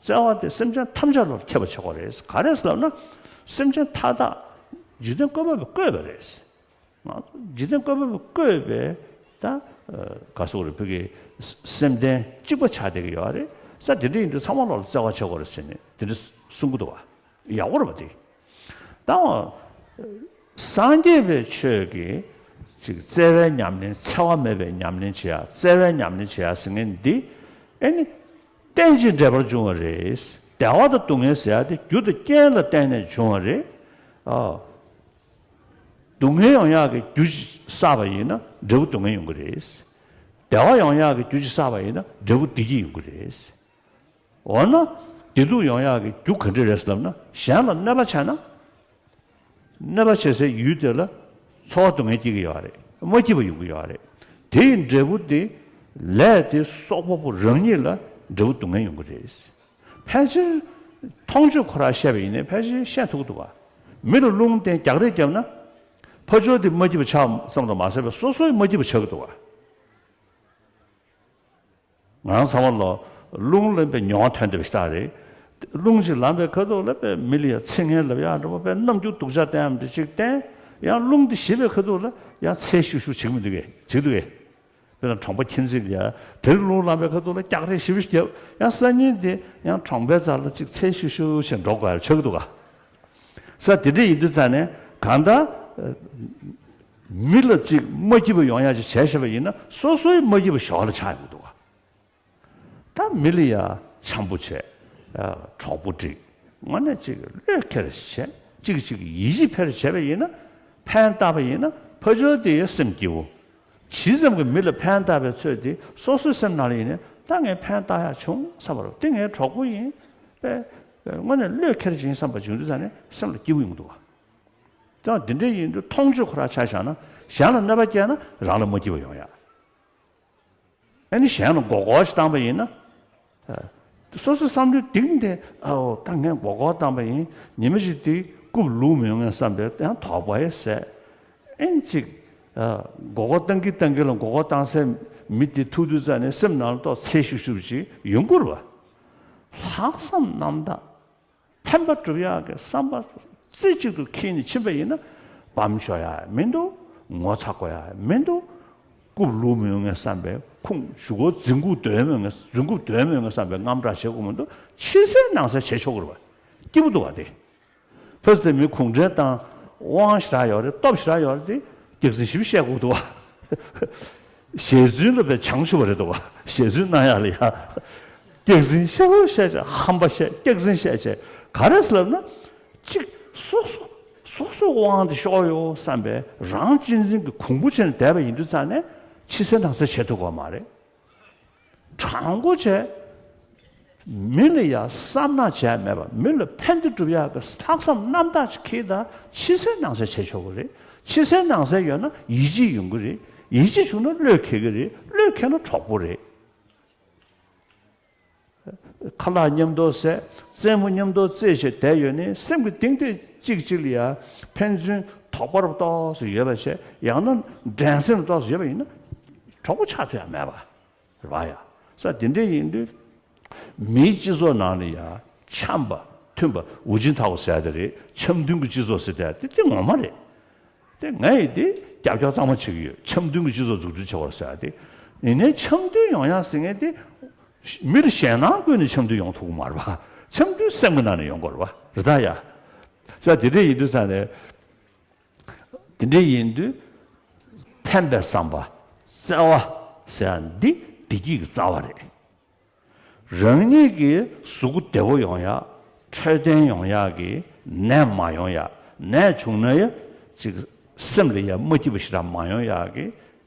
བརྩེ་བ་དེ་སེམས་ཅན་ཐམས་ཅད་ལ་ཁྱབ་པ་བྱེད་དགོས་རེད། ག་རེ་ཟེར་ན། སེམས་ཅན་མཐའ་དག་འཇིག་རྟེན་བཀོད་པ་པོས་བཀོད་པ་རེད། འཇིག་རྟེན་བཀོད་པ་པོས་བཀོད་པའི་ད་ག་ཟེར་དགོས་རེད། བོད་ཀྱི་སེམས་ལྡན་གཅིག་པ་ཆགས་བསྡད་ཀྱི་ཡོད་རེད། ས་དེ་འདྲ་ཡིན་དུས་ཚང་མ་ལོག་ལ་བརྩེ་བ་བྱེད་དགོས་རེད་ཟེར་ནས་དེ་འདྲ་གསུང་གི་འདུག་བ། ཡག་པོ་རེད་པ་དེ། ད་འོ། སངས་རྒྱས་པའི་ཆོས་ཀྱི་ཅིག་བརྩེ་བའི་ཉམས་ལེན། འཚེ་བ་མེད་པའི་ཉམས་ལེན་བྱེད་ཡ། བརྩེ་བའི་ཉམས་ལེན་བྱེད་ཡ་ཟེར་མཁན་འདི་ཨེ་ནི་རྟེན་ཅིང་འབྲེལ་པར་འབྱུང་བ་རེད། བདེ་བ་དང་སྡུག་བསྔལ་ཟེར་ཡ་དེ་རྒྱུ་དང་རྐྱེན་ལ་བརྟེན་ནས་འབྱུང་བ་རེད། ཨ། སྡུག་བསྔལ་ཡོང་ཡག་གི་རྒྱུ་ཅིག་བསགས་པ་ཡིན་ན་འབྲས་བུ་སྡུག་བསྔལ་ཡོང་གི་རེད། བདེ་བ་ཡོང་ཡག་གི་རྒྱུ་ཅིག་བསགས་པ་ཡིན་ན་འབྲས་བུ་བདེ་སྐྱིད་ཡོང་གི་རེད། འོ་ན། བདེ་སྡུག་ཡོང་ཡག་གི་རྒྱུ་ག་འདྲ་རེད་ཟེར་ལབ་ན། གཞན་ལ་གནོད་པ་བྱས་ན། གནོད་པ་བྱེད་སའི་ཡུལ་དེ་ལ་ཚོར་བ་སྡུག་བསྔལ་སྐྱེ་གི་ཡོད་རེད། མ་སྐྱིད་པ་ཡོང་གི་ཡོད་རེད། དེ་ཡི་འབྲས་བུ་དེ། ལས་དེ་སོག་པོ་པོ་རང་ཉིད་ལ་འབྲས་བུ་སྡུག་བསྔལ་ཡོང་གི་རེད། ཕལ་ཆེར་མཐོང་ཆོས་ཁོ་རང་བཤད་པ་ཡིན་ནའི་ཕལ་ཆེར་བཤད་ཐུབ་ཀྱི་འདུག་ག་མི་ལ་རླུང་བསྟན་རྒྱག་རེས་བརྒྱབ་ན། ཕར་ཕྱོགས་དེ་མ་སྐྱིད་པ་ཆགས་ཙམ་དུ་མ་ཟད་པའི་སོ་སོའི་མ་སྐྱིད་པ་ཆགས་ཀྱི་འདུག་ག་ང་རང་ཚང་མ་ལ་རླུང་ལ་དཔེ་མྱོང་བ་ཐོན་བསྡད་པ་ཞིག་རེད། རླུང་ཅིག་ལངས་པའི་ཁ་ཐུག་ལ་དཔེ་མི་ལ་ཡ་ཚིག་ངན་ལབ་ཡག་འདྲ་པོ། དཔེ་རྣམ་འགྱུར་སྡུག་ཅག་བསྟན་ཡག་འདྲ་ཅིག་བསྟན། ཡང་རླུང་དེ་ཞི་བའི་ཁ་ཐུག་ལ་ཡང་འཚེ་ཤུགས་ཤུགས་བྱེད་ཀྱི་མི་འདུག་གས། བྱེད་ཀྱི་འདུག་གས། དཔེར་ན་གྲོང་པ་ཁྱིམ་མཚེས་ལ་ཡ་དེར་རླུང་ལངས་པའི་ཁ་ཐུག་ལ་རྒྱག་རེས་ཞེ་པོ་ཞིག་བརྒྱབ། ཡང་སང་ཉིན་དེ་ཡང་གྲོང་པའི་རྩ་ལ་ཅིག་འཚེ་ཤུགས་ཤུགས་བྱས་འགྲོ་དགོས་ཡག་ཆགས་ཀྱི་འདུག་ག་ས་དེ་འདྲ་ཡིན་དུས་ཙང་ནས་གང་ལྟར། མི་ལ་ཅིག་མ་སྐྱིད་པ་ཡོང་ཡ་ཅིག་བྱས་བྱས་པ་ཡིན་ན་སོ་སོའི་མ་སྐྱིད་པ་ཞོར་ལ་ཆགས་ཡོང་གི་འདུག་ག་ད་མི་ལ་ཡ་འཆམ་པོ་བྱས། ཨ། གྲོགས་པོ་བསྒྲིགས། དངོས་གནས་ཅིག་བློས་འཁེལ་བྱས། གཅིག་གཅིག་ཡིད་ཆེས་འཕེར་བྱས་པ་ཡིན་ན། ཕན་བཏགས་པ་ཡིན་ན་ཕར་ཕྱོགས་དེ་ཡི་སེམས་སྐྱིད་པོ། ཇི་ཙམ་གྱིས་མི་ལ་ཕན་བཏགས་པའི་ཚོད་དེ་སོ་སོའི་སེམས་ནང་ལ་ཡིན་ནའི་ད་ངས་ཕན་བཏགས་ཡག་བྱུང་བསམ་པ་རེད། དེ་ངའི་གྲོགས་པོ་ཡིན་པས། དངོས་གནས་བློས་འཁེལ་བྱས་ཡིན་བསམ་པ་བྱུང་དུས་ཙང་ནས་སེམས་ལ་སྐྱིད་པོ་ཡོང་གི་འདུག་ག་ད་འདི་འདྲ་ཡིན་དུས་མཐོང་ཆོས་ཁོ་རང་ཆ་བཞག་ན། གཞན་ལ་གནོད་པ་བསྐྱལ་ན་རང་ལ་མ་སྐྱིད་པ་ཡོང་ཡ། ཨ་ནི་གཞན་ལ་མགོ་སྐོར་ཞིག་བཏང་པ་ཡིན་ན། ཨ། སོ་སོའི་བསམ་བློའི་གཏིང་དེ། ཨའོ། ད་ངས་མགོ་སྐོར་བཏང་པ་ཡིན། ཉི་མ་ཞིག་དེ་རྐུབ་ལུག་མི་ཡོང་ངས་བསམ་པའི་ཡང་དོགས་པ་ཡང་ཟད། ཨེ་ནི་ཅིག་ཨ། མགོ་སྐོར་བཏང་གིན་བཏང་གིན་ལ་མགོ་སྐོར་བཏང་སའི་མི་དེ་ཐུག་དུས་ཙང་ནས་སེམས་ནང་ལ་ཏོག་ཙམ་ཤུགས་ཤུགས་ཅིག་ཡོང་གི་རེད་པ། ལྷག་བསམ་རྣམ་དག་ཕན་པ་སྒྲུབ་ཡག་གི་བསམ་པ་རྩེ་གཅིག་ཏུ་འཁྱེར་ནས་ཕྱིན་པ་ཡིན་ན། སྦམ་ཤོར་ཡག་མི་འདུག་ངོ་ཚ་དགོས་ཡག་མི་འདུག་རྐུབ་ལུག་མི་ཡོང་ངས་བསམ་པའི་ཁུངས་གཞུག་གུ་རྫིང་ཁུག་སྡོད་མི་ཡོང་ངས་རྫིང་ཁུག་སྡོད་མི་ཡོང་ངས་བསམ་པའི་དངངས་སྐྲག་བྱེད་དགོས་མི་འདུག་ཕྱི་གསལ་ནང་གསལ་བྱེད་ཆོག་གི་རེད་པ། སྐྱིད་པོ་འདུག་བ་དེ། ཕ་སི་ཏེ་མི་གུང་ཁྲན་ཏང་དབང་ཞེ་དྲག་ཡོད་རེད། སྟོབས་ཞེ་དྲག་ཡོད་རེད་དེ། སྐྱག་རྫུན་ཞིབ་བཤད་དགོས་འདུག་བ། ཞལ་རྫུན་ལ་བའི་བྱང་ཆུབ་པ་རེད་འདུག་བ། ཞལ་རྫུན་གནང་ཡག་ལ་ཡ། སྐྱག་རྫུན་ཤ་བོ་བཤད་བྱས། ཧམ་པ་བཤད། སྐྱག་རྫུན་བཤད་བྱས། ག་རེ་ཟེར་ལབ་ན། གཅིག་སོ་སོ་སོ་སོའི་དབང་དེ་ཤོར་ཡོད་བསམ་པའི་རང་གཅེས་འཛིན་གྱི་གོང་བུ་ཕྱེ་ནས་བསྡད་པ་ཡིན་དུས་ཙང་ནས་ཕྱི་གསལ་ནང་གསལ་བྱེད་ཐུབ་ཀྱི་ཡོད་མ་རེད། དྲང་པོ་བྱས། མི་ལ་ཡ་བསམ་ན་བྱས་མེད་པ། མི་ལ་ཕན་བདེ་སྒྲུབ་ཡག་གི་ལྷག་བསམ་རྣམ་དག་ཅིག་འཁྱེར་དང་ཕྱི་གསལ་ནང་གསལ་བྱེད་ཆོག་གི་རེད། ཕྱི་གསལ་ནང་གསལ་ཡོད་ན་ཡིད་ཆེས་ཡོང་གི་རེད། ཡིད་ཆེས་བྱུང་ན་བློས་འཁེལ་གི་རེད། བློས་འཁེལ་ན་གྲོགས་པོ་རེད། ཁ་ལག་མཉམ་དུ་བཟས། རྩེད་མོ་མཉམ་དུ་རྩེས་བྱས་བསྡད་ཡོད་ནའི་སེམས་ཀྱི་གཏིང་དེ་གཅིག་གཅིག་ལ་ཡ་ཕན་ཚུན་དོགས་པ་རུ་ཏོག་ཙམ་ཡོད་པ་བྱས། ཡང་ན་འགྲན་སེམས་རུ་ཏོག་ཙམ་ཡོད་པ་ཡིན་ན་གྲོགས་པོ་ཆགས་ཐུབ་ཡ་མེད་པ་རེད་པ། ཡ་ས་དེ་འདྲ་ཡིན་དུས་མིའི་སྤྱི་ཚོགས་ནང་ལ་ཡ་འཆམ་པ་མཐུན་པ། ཝུ་ཅིན་ཐའོ་ཟེར་ཡ་དེ་རེད། འཆམ་མཐུན་གྱི་སྤྱི་ཚོགས་ཟེར་དེ་དེ་དེ་ངོ་མ་རེད། དེ་ང་ཡིས་དེ་རྒྱབ་སྐྱོར་གཙང་མ་བྱེད་ཀྱི་ཡོད། འཆམ་མཐུན་གྱི་སྤྱི་ཚོགས་འཛུགས་སྐྲུན་བྱེད་དགོས་ཟེར་ཡ་དེ། ཡིན་ནའི་འཆམ་མཐུན་ཡོང་ཡ་ཟེར་མཁན་དེ། མི་ལ་ཞེད་སྣང་བསྐུལ་ནས་འཆམ་མཐུན་ཡོང་ཐུབ་ཀྱི་མ་རེད་པ། འཆམ་མཐུན་སེམས་ཀྱི་ནང་ནས་ཡོང་དགོས་རེད་པ། རེད་ད་ཡ། ས་དེ་འདྲ་ཡིན་དུས་ཙང་ནས། དེ་འདྲ་ཡིན་དུས་ཕན་པའི་བསམ་པ། བརྩེ་བ་ཟེར་ཡ་འདི་བདེ་སྐྱིད་ཀྱི་རྩ་བ་རེད། རང་ཉིད་ཀྱི་གཟུགས་པོ་བདེ་པོ་ཡོང་ཡ། འཕྲོད་བསྟེན་ཡོང་ཡག་གི་ནད་མ་ཡོང་ཡ། ནད་བྱུང་ན་ཡ་ཅིག་སེམས་ལ་ཡ་མ་སྐྱིད་པ་ཞེ་དྲག་མ་ཡོང་ཡག་གི་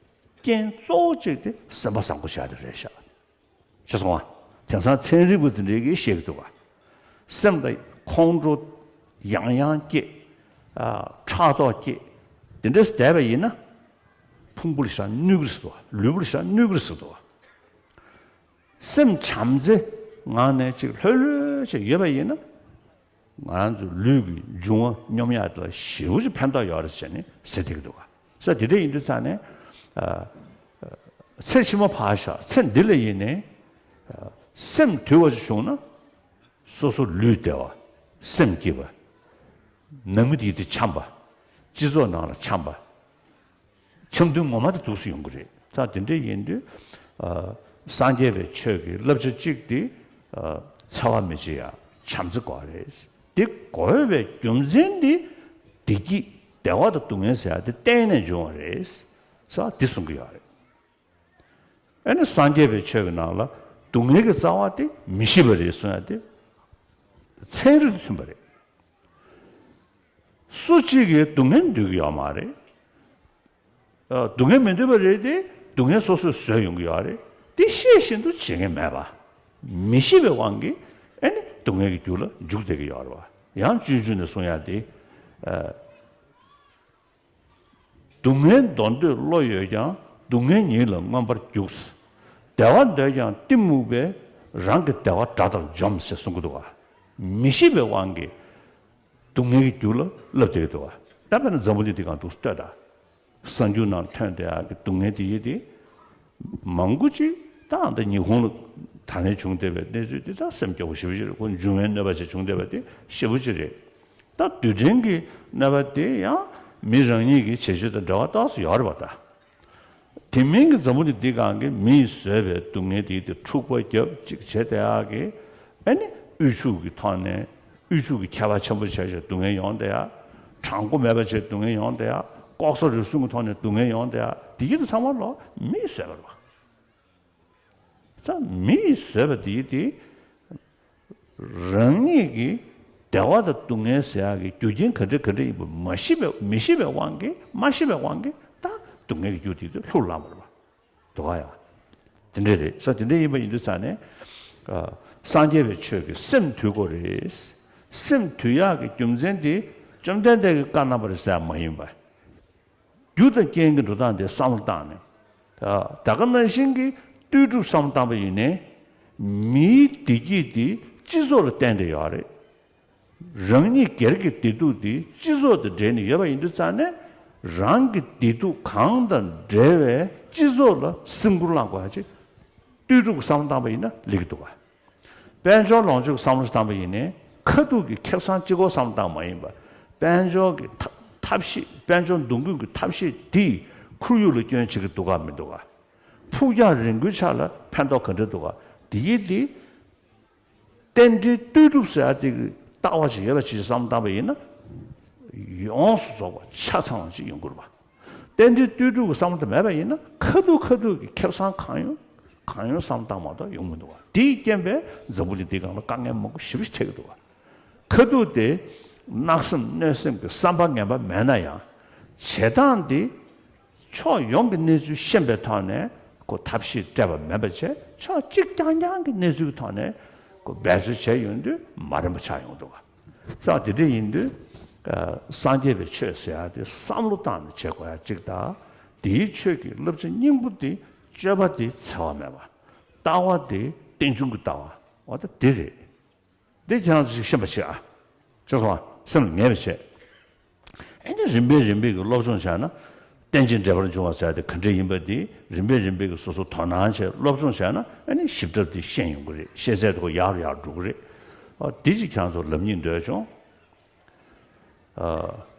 རྐྱེན་གཙོ་བོ་གཅིག་དེ་སེམས་པ་བཟང་པོ་བྱ་དེ་རེད་ཤག་ཤེས་སོང་ང་། དེང་སང་ཚན་རིག་པ་དེ་འདྲས་ཀྱིས་བཤད་ཀྱི་འདུག་ག་སེམས་ལ་ཁོང་ཁྲོ་ཡང་ཡང་སྐྱེ། ཨ། ཕྲག་དོག་སྐྱེ། དེ་འདྲས་བསྡད་པ་ཡིན་ན། ཕུང་པོ་ལ་ཞག་གནོད་ཀྱི་རེད་ཟེར་འདུག་ག་ལུས་པོ་ལ་ཞག་གནོད་ཀྱི་རེད་ཟེར་འདུག་ག་སེམས་བྱམས་བརྩེ་ངང་ནས་ཅིག་ལྷོད་ལྷོད་ཅིག་ཡོད་པ་ཡིན་ན། ང་རང་ཚོ་ལུས་ཀྱི་འབྱུང་བ་སྙོམས་ཡག་དེ་ལ་ཞེ་པོ་ཅིག་ཕན་ཐོགས་ཡོད་རེད་ཟེར་ནས་ཟེར་བསྡད་ཀྱི་འདུག་ག་ས་དེ་འདྲ་ཡིན་དུས་ཙང་ནས། ཨ། ཚེ་ཕྱི་མ་ཕར་བཞག་ཚེ་འདི་ལ་ཡིན་ནའི། ཨ། སེམས་དུལ་བ་ཅིག་བྱུང་ན། སོ་སོ་ལུས་བདེ་བ། སེམས་སྐྱིད་པ། ནང་མི་དེ་དེ་འཆམ་པ། སྤྱི་ཚོགས་ནང་ལ་འཆམ་པ། འཆམ་མཐུན་ངོ་མ་དེ་འདུག་སེ་ཡོང་གི་རེད། ད་དེ་འདྲ་ཡིན་དུས། ཨ། སངས་རྒྱས་པའི་ཆོས་ཀྱི་བསླབ་བྱ་གཅིག་དེ། ཨ། འཚེ་བ་མི་བྱེད་ཡ། བྱམས་བརྩེ་དགོས་རེད། དེ་དགོས་པའི་རྒྱུ་མཚན་དེ་བདེ་སྐྱིད་བདེ་བ་དང་སྡུག་བསྔལ་ཟེར་ཡ་དེ་བརྟེན་ནས་འབྱུང་བ་རེད་ཟེར་དེ་གསུང་གི་ཡོད་རེད། ཨ་ནི་སངས་རྒྱས་པའི་ཆོས་ཀྱི་ནང་ལ་སྡུག་བསྔལ་གྱི་རྩ་བ་དེ་མི་ཤེས་པ་རེད་གསུང་ཡ་དེ་ཚན་རིག་དང་མཐུན་པ་རེད། སུ་གཅིག་གིས་སྡུག་བསྔལ་འདོད་ཀྱི་ཡོད་མ་རེད། ཨ། སྡུག་བསྔལ་མི་འདོད་པ་རེད་དེ། སྡུག་བསྔལ་སོ་སོས་བཟོས་ཡོང་གི་ཡོད་རེད། དེ་ཤེས་བཞིན་དུ་བྱེད་མཁན་མེད་པ། མི་ཤེས་པའི་དབང་གིས་ཨ་ནི་སྡུག་བསྔལ་གྱི་རྒྱུ་ལ་འཇུག་བསྡད་ཀྱི་ཡོད་རེད་པ། ཡང་སྤྱོད་འཇུག་ནས་གསུང་ཡ་དེ། ཨ། སྡུག་བསྔལ་འདོར་འདོད་བློ་ཡོད་ཀྱང་། སྡུག་བསྔལ་ཉིད་ལ་མངོན་པར་རྒྱུག་བདེ་བ་འདོད་ཀྱང་གཏི་མུག་པས། རང་གི་བདེ་བ་དགྲ་ལྟར་འཇོམས་ཟེར་གསུང་གི་འདུག་ག་མི་ཤེས་པའི་དབང་གིས་སྡུག་བསྔལ་གྱི་རྒྱུ་ལ་བསླབ་བསྡད་ཀྱི་འདུག་ག་ད་དཔེར་ན་འཛམ་བུ་གླིང་འདི་སྒང་འདུག་སེ་ལྟོས་དང་། གསར་འགྱུར་ནང་ཐོན་བསྡད་ཡག་གི་སྡུག་བསྔལ་དེ་ཡི་དེ། མང་པོ་ཅིག་ད་ཨ་ད་ཉི་ཧོང་ལ་ད་ནས་བྱུང་བསྡད་པའི་གནས་ཚུལ་དེ་ད་སེམས་སྐྱོ་པོ་ཞེ་པོ་ཅིག་རེད། ཁོ་འབྱུང་བའི་གནོད་པ་ཅིག་བྱུང་བསྡད་པ་དེ་ཞེ་པོ་ཅིག་རེད། ད་རྡུལ་ཕྲན་གྱི་གནོད་པ་དེ་ཡང་མི་རང་ཉིད་ཀྱི་བྱེད་སྤྱོད་དང་འབྲེལ་བ་ཏོག་ཙམ་ཡོད་རེད་པ་ད། དེ་མིན་གྱི་འཛམ་བུ་གླིང་འདི་སྒང་གི་མིས་བཟོས་པའི་སྡུག་བསྔལ་དེ་དེ་འཁྲུག་པ་རྒྱབ་ཅིག་བྱས་བསྡད་ཡག་གི། ཨ་ནི་དབུལ་ཕྱུག་གི་ཐོག་ནས་དབུལ་ཕྱུག་གི་ཁྱད་པར་ཆེན་པོ་བྱས་བྱས་སྡུག་བསྔལ་ཡོང་བསྡད་ཡག་དྲང་པོ་མེད་པ་བྱས་སྡུག་བསྔལ་ཡོང་བསྡད་ཡག་ལྐོག་ཟ་རུལ་སུངས་ཀྱི་ཐོག་ནས་སྡུག་བསྔལ་ཡོང་དེ་ཡ་དེ་ཡིན་དུ་ཚང་མ་ལོ་མིས་བཟོས་པ་རེད་བ། ཙང་མིས་བཟོས་པ་དེ་དེ་རང་ཉིད་ཀྱི་བདེ་བ་དང་སྡུག་བསྔལ་ཟེར་ཡག་གི་རྒྱུ་རྐྱེན་ག་འདྲ་ག་འདྲ་ཡིན་པ་མ་ཤེས་པའི་མི་ཤེས་པའི་དབང་གིས་མ་ཤེས་པའི་དབང་གིས་ད་སྡུག་བསྔལ་གྱི་རྒྱུ་དེ་དེ་ལྷུར་བླངས་པ་རེད་བ། འདུག་ག་ཡ། དེ་འདྲ་རེད་ས་དེ་འདྲ་ཡིན་པ་ཡིན་དུས་ཙང་ནས་ཨ། སངས་རྒྱས་པའི་ཆོས་ཀྱི་སེམས་དུལ་དགོས་རེད། སེམས་དུལ་ཡག་གི་རྒྱུ་མཚན་དེ་བཅོམ་ལྡན་འདས་ཀྱིས་བཀའ་གནང་བ་རེད་ཟེར་ཡག་མ་ཡིན་པ། རྒྱུ་དང་རྐྱེན་གྱི་འགྲོ་སྟངས་དེ་བསམ་བློ་བཏང་ནས། ད་ག་ནང་བཞིན་གྱི་ལྟོས་གྲུབ་བསམ་བློ་བཏང་པ་ཡིན་ནའི། མིའི་བདེ་སྐྱིད་དེ་སྤྱི་ཚོགས་ལ་བརྟེན་ཏེ་ཡོད་རེད། རང་ཉིད་སྒེར་གྱི་བདེ་སྡུག་དེ་སྤྱི་ཚོགས་དང་འབྲེལ་ནས་ཡོད་པ་ཡིན་དུས་ཙང་ནས། རང་གི་བདེ་སྡུག་གང་དང་འབྲེལ་བའི་སྤྱི་ཚོགས་ལ་སེམས་ཁུར་བླངས་དགོས་ཡ་ཅིག་ལྟོས་གྲུབ་ཀྱི་བསམ་བློ་བཏང་པ་ཡིན་ན་ལེགས་འདུག་ག་དཔལ་འབྱོར་ལོངས་སྤྱོད་ཀྱི་བསམ་བློ་ཞིག་བཏང་པ་ཡིན་ནའི་ཁ་ཐུག་གི་ཁེ་བཟང་གཅིག་པོ་བསམ་བློ་བཏང་མ་ཡིན་པར། དཔལ་འབྱོར་གྱི་ཐབས་ཐབས་ཤེས་དཔལ་འབྱོར་འདུ་འགོད་ཀྱི་ཐབས་ཤེས་འདིས་ཁོར་ཡུག་ལ་སྐྱོན་བྱེད་ཀྱི་འདུག་ག་མི་འདུག་ག་ཕུགས་རྒྱང་རིང་པོའི་ཆ་ལ་ཕན་ཐོགས་ག་འདྲ་འདུག་ག་དེ་ཡིན་དེ། རྟེན་འབྲེལ་ལྟོས་གྲུབ་ཟེར་ཡ་དེ་གི་ལྟ་བ་ཞིག་ཡོད་པ་ཞིག་བསམ་བློ་བཏང་པ་ཡིན་ན། ཡོངས་སུ་རྫོགས་པ་ཆ་ཚང་བ་ཞིག་ཡོང་གི་རེད་པ། རྟེན་འབྲེལ་ལྟོས་གྲུབ་ཀྱི་བསམ་བློ་དེ་མེད་པ་ཡིན་ན་ཁ་ཐུག་ཁ་ཐུག་གི་ཁེ་བཟང་གང་ཡོང་གང་ཡོང་བསམ་བློ་བཏང་མ་གཏོགས་ཡོང་མི་འདུག་ག་དེའི་རྐྱེན་པས་འཛམ་བུ་གླིང་འདིའི་སྒང་ལ་དཀའ་ངལ་མང་པོ་ཞེ་པོ་ཞིག་འཕྲད་ཀྱི་འདུག་ག་ཁ་ཐུག་དེ་གནག་སེམས་གནོད་སེམས་ཀྱི་བསམ་པ་ངན་པ་མེད་ན་ཡང་བྱེད་སྟངས་དེ། ཕྱོགས་ཡོངས་ཀྱི་གནས་ཚུལ་ཤེས་པའི་ཐོག་ནས་ཁོ་ཐབས་ཤེས་སྤྲད་པ་མིན་པ་བྱས་ཕྱོགས་གཅིག་རྐྱང་རྐྱང་གི་གནས་ཚུལ་གྱི་ཐོག་ནས་ཁོ་འབད་རྩོལ་བྱས་ཡོང་དུས་མ་རན་པ་ཆགས་ཡོང་འདུག་ག་ས་དེ་འདྲ་ཡིན་དུས་སངས་རྒྱས་པའི་ཆོས་ཟེར་ཡ་དེ་བསམ་བློ་བཏང་ནས་བྱེད་དགོས་ཡ་གཅིག་དང་། དེའི་ཆོས་ཀྱི་བསླབ་བྱ་སྙིང་པོ་དེ་སྤྱོད་པ་དེ་འཚེ་བ་མེད་པ། ལྟ་བ་དེ་རྟེན་འབྱུང་གི་ལྟ་བ་འོ་ད་དེ་རེད། འདི་ཁྱེད་རང་ཚོ་ཞིག་ཤེས་པ་བྱེད་ཨ། ཅོག་སོང་ཨ། སེམས་ལ་ངེས་པ་བྱེད། ཨེ་འདི་རིམ་པས་རིམ་པས་ཀྱི་སློབ་སྦྱོང་བྱས་ན། རྟེན་ཅིང་འབྲེལ་པར་འབྱུང་བ་ཟེར་དེ་ག་འདྲ་ཡིན་པ་འདི་རིམ་པས་རིམ་པས་ཀྱི་སོ་སོ་དོ་སྣང་བྱས་སློབ་སྦྱོང་བྱས་ན་ཨ་ནི་ཞིབ་ཕྲ་འདི་ཤེས་ཡོང་གི་རེད། ཤེས་ཚད་དེ་ཁོ་ཡར་ཡར་འགྲོ་གི་རེད། ཨ་འདི་ཅིག་ཁྱེད་རང་ཚོ་ལབ་སྙིང་འདོད་བྱུང་། ཨ།